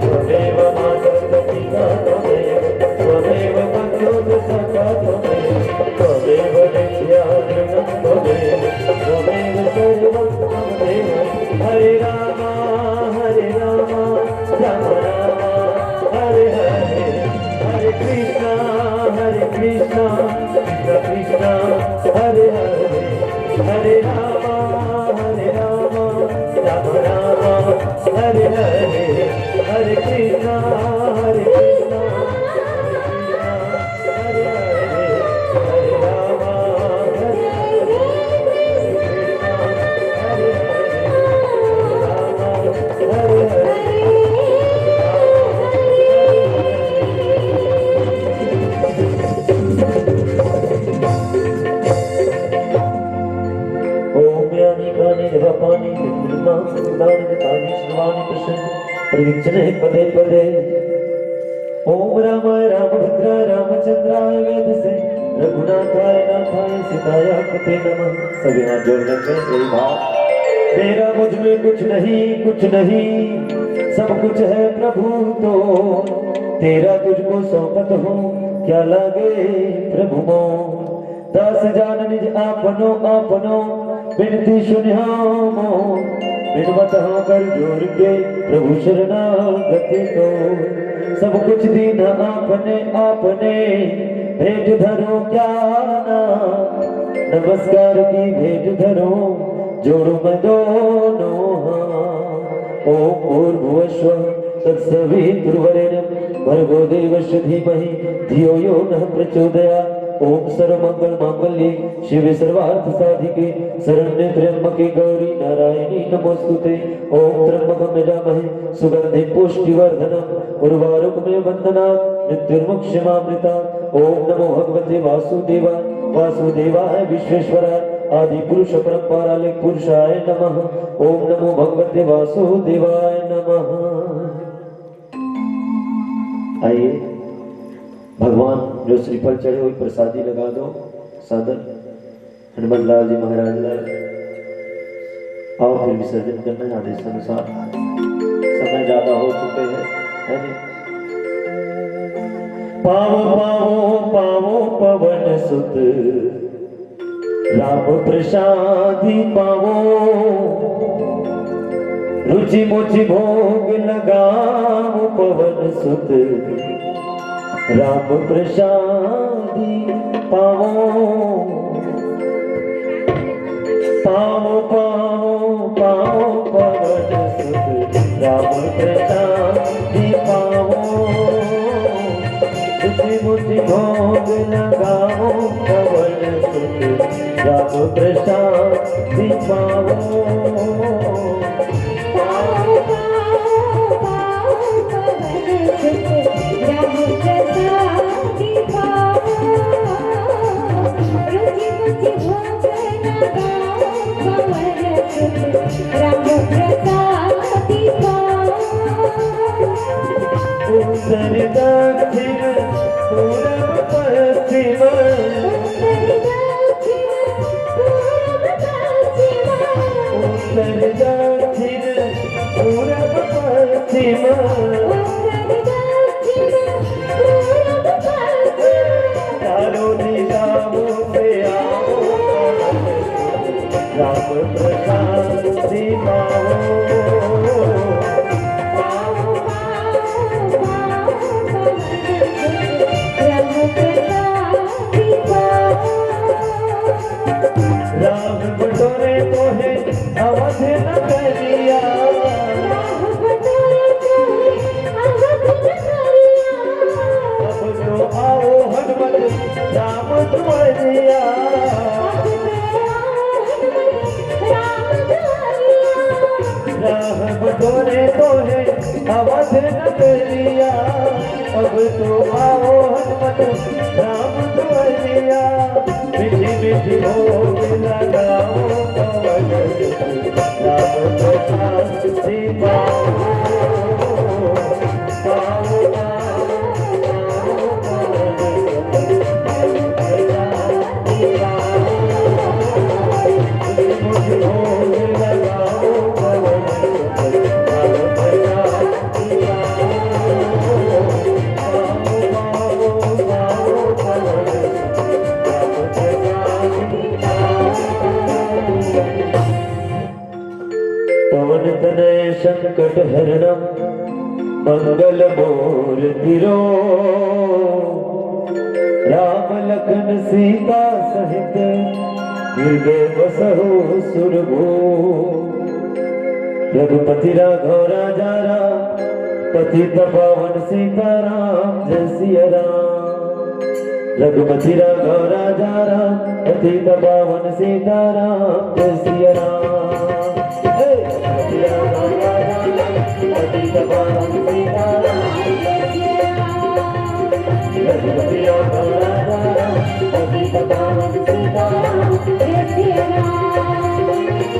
त्वमेव माता च पिता त्वमेव, त्वमेव बंधु च सखा त्वमेव, त्वमेव विद्या द्रविणं त्वमेव, त्वमेव सर्वं त्वमेव। हरे राम, हरे राम, राम राम, हरे हरे, हरे कृष्णा, हरे कृष्णा, कृष्णा कृष्णा, हरे हरे, हरे राम, हरे राम, राम राम, हरे हरे, हरे कृष्णा, हरे कृष्णा, हरे हरे, हरे राम, हरे हरे, हरे हरे, हरे राम, हरे हरे। ओम यानी कानि जपानि विद्यमानि तानि श्रवाणि प्रसन्न प्रयुज्यने पदे पदे। ओम रामाय रामभद्राय रामचंद्राय वेधसे रघुनाथाय नाथाय सीताय पते नमः। सभी हाथ जोड़ लेते हैं, यही भाव। तेरा मुझ में कुछ नहीं, कुछ नहीं, सब कुछ है प्रभु तो। तेरा तुझको सौंपत हूँ, क्या लागे प्रभु मोर। दास जान निज आपनो, आपनो बिनती सुनियो मोर। बिनवत हूँ कर जोर के प्रभु शरणागति को। सब कुछ दीन्हा आपने, आपने भेंट धरों ज्ञान। नमस्कार की भेंट धरों जोड़ूं मैं दोनों हाथ। ओम भूर्भुवः स्वः तत्सवितुर्वरेण्यं भर्गो देवस्य धीमहि धियो यो नः प्रचोदयात्। ओम सर्वमंगल मांगल्ये शिवे सर्वार्थ साधिके शरण्ये त्र्यंबके गौरी नारायणी नमोस्तुते। ओम त्र्यंबकं यजामहे सुगंधिं पुष्टिवर्धनम् उर्वारुकमिव बंधनात् मृत्युर्मुक्षमामृतात्। ओम नमो भगवते वासुदेवाय, वासुदेवाय विश्वेश्वराय आदि पुरुष परंपराले पुरुषाय नमः। ओम नमो भगवते वासुदेवाय नमः। आइए, भगवान जो श्रीफल चढ़े हुए प्रसादी लगा दो। सादर हनुमत लाल जी महाराज ला। आओ, फिर विसर्जन करना है आदेश अनुसार, समय ज्यादा हो चुके हैं, है नहीं? पावो, पावो, पावो पवन सुत, राम प्रसादी पावो। रुचि मुचि भोग लगाओ पवन सुत, राम प्रसादी पावो। पावो, पावो, पावो पवन सुत, राम प्रसादी पावो। रुचि मुचि भोग लगाओ पवन सुत, राम प्रसादी पावो। पावो, पावो, पावो पवन सुत, राम प्रसादी पावो। रुचि मुचि भोग लगाओ पवन सुत, राम प्रसादी पावो। उत्तर दक्षिण पूरब पश्चिम, उत्तर दक्षिण पूरब पश्चिम, उत्तर दक्षिण पूरब पश्चिम, उत्तर दक्षिण पूरब पश्चिम। चारों दिशाओं से आओ, राम प्रसाद पाओ। राम बटोरे तो है अवध नगरिया। अब तो आओ हनुमत राम दुआरिया। राह बटोरे तो है अवध नगरिया। अब तो आओ हनुमत राम दुआरिया। मीठी मीठी भोग लगाओ पवन सुत, राम प्रसाद पाओ। पवन तनय संकट हरणम मंगल मूर्ति रो। राम लखन सीता सहित हृदय बसहु सुरभूप। रघुपति राघव राजा राम, पतित पावन सीताराम, जय सिया राम। रघुपति राघव राजा राम, पतित पावन सीताराम, जय सिया राम। हे! रघुपति राघव राजा राम, पतित पावन सीताराम, जय सिया राम। रघुपति राघव राजा राम, पतित पावन सीताराम, जय सिया राम।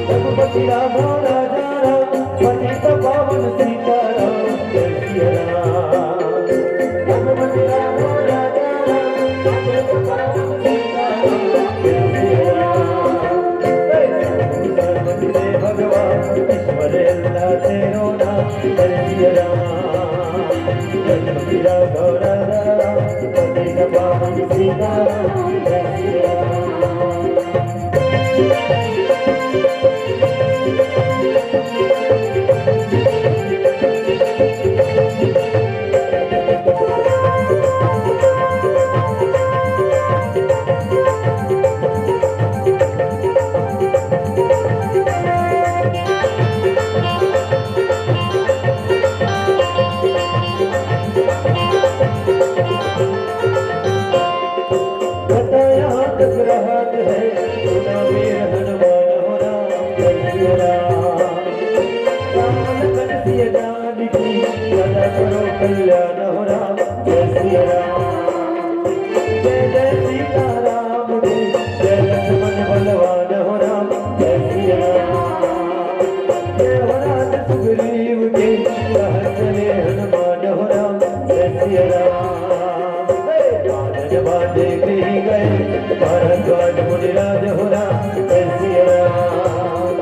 रघुपति राघव राजा राम, पतित पावन सीताराम, जय सिया राम। रघुपति राघव राजा राम, पतित पावन सीताराम, जय सिया राम। हे! सर्वपति भगवान ईश्वर अल्लाह तेरो नाम, जय सिया राम। रघुपति राघव राजा राम, पतित पावन सीताराम, जय सिया राम। जय जय सीताराम की, जय लक्ष्मण बलवान हो राम, जय सिया राम। जय हो राज सुग्रीव के, कहत चले हनुमान हो राम, जय सिया राम। हे बाजन बाजे बिहि गए, भरद्वाज मुनिराज हो राम, जय सिया राम।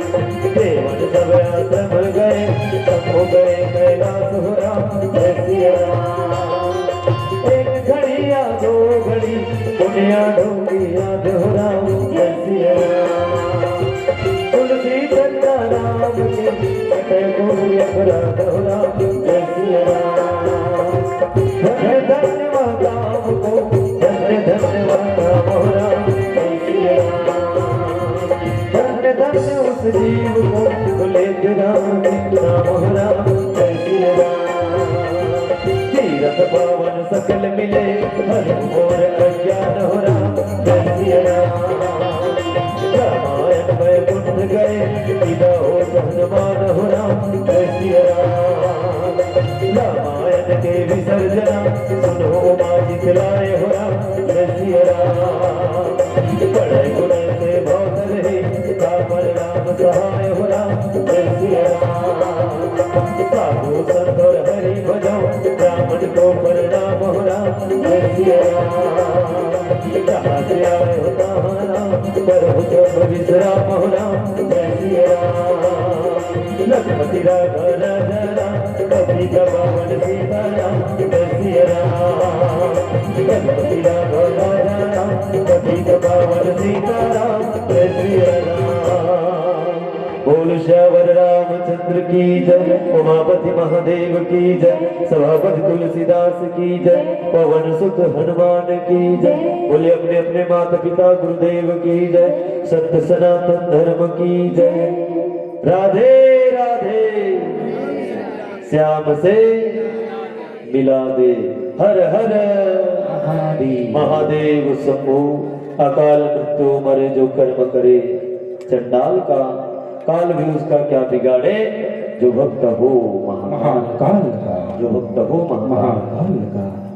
देवन सब आश्रम गए, सब हो गए कैलाश हो राम, जय सिया राम। एक घड़िया दो घड़ी, पुनिया ढोंगी याद हो राम, जय सिया राम। तुलसी चंदा राम के, कटे कोई अपराध हो राम, जय सिया राम। धन्य धन्य वह काम को, धन्य धन्य वह काम हो राम, जय सिया राम। धन्य धन्य उस जीव को, बोले जो राम के नाम हो राम, जय सिया राम। तीरथ पावन सकल मिले, हर मोर अज्ञान हो राम, जय सिया राम। रामायण वैकुंठ गए, पिता हो हनुमान हो राम, जय सिया राम। रामायण के विसर्जना, सुनो उमा जितलाए हो राम, जय सिया राम। बड़े गुण से बहुत रहे, कापर राम सहाय हो राम, जय सिया राम। साधु संत और हरि भजो, ब्राह्मण को प्रणाम हो राम, जय सिया राम। जहाँ से आए हो तहाँ राम, करो जब विश्राम हो राम, जय सिया राम। लखपति राघव राजा राम, कभी का पावन सीता राम, जय सिया राम। लखपति राघव राजा राम, कभी का पावन सीता राम, जय सिया राम। बोल सियावर रामचंद्र की जय, उमापति महादेव की जय, सभापति तुलसीदास की जय, पवन सुत हनुमान की जय। बोले अपने अपने माता पिता गुरुदेव की जय, सत्य सनातन धर्म की जय। राधे राधे। श्याम से मिला दे। हर हर महादेव। महादेव शंभु। अकाल मृत्यु मरे जो कर्म करे चंडाल का, काल भी उसका क्या बिगाड़े जो भक्त हो महाकाल। महाकाल का। जो भक्त हो महाकाल। महाकाल का।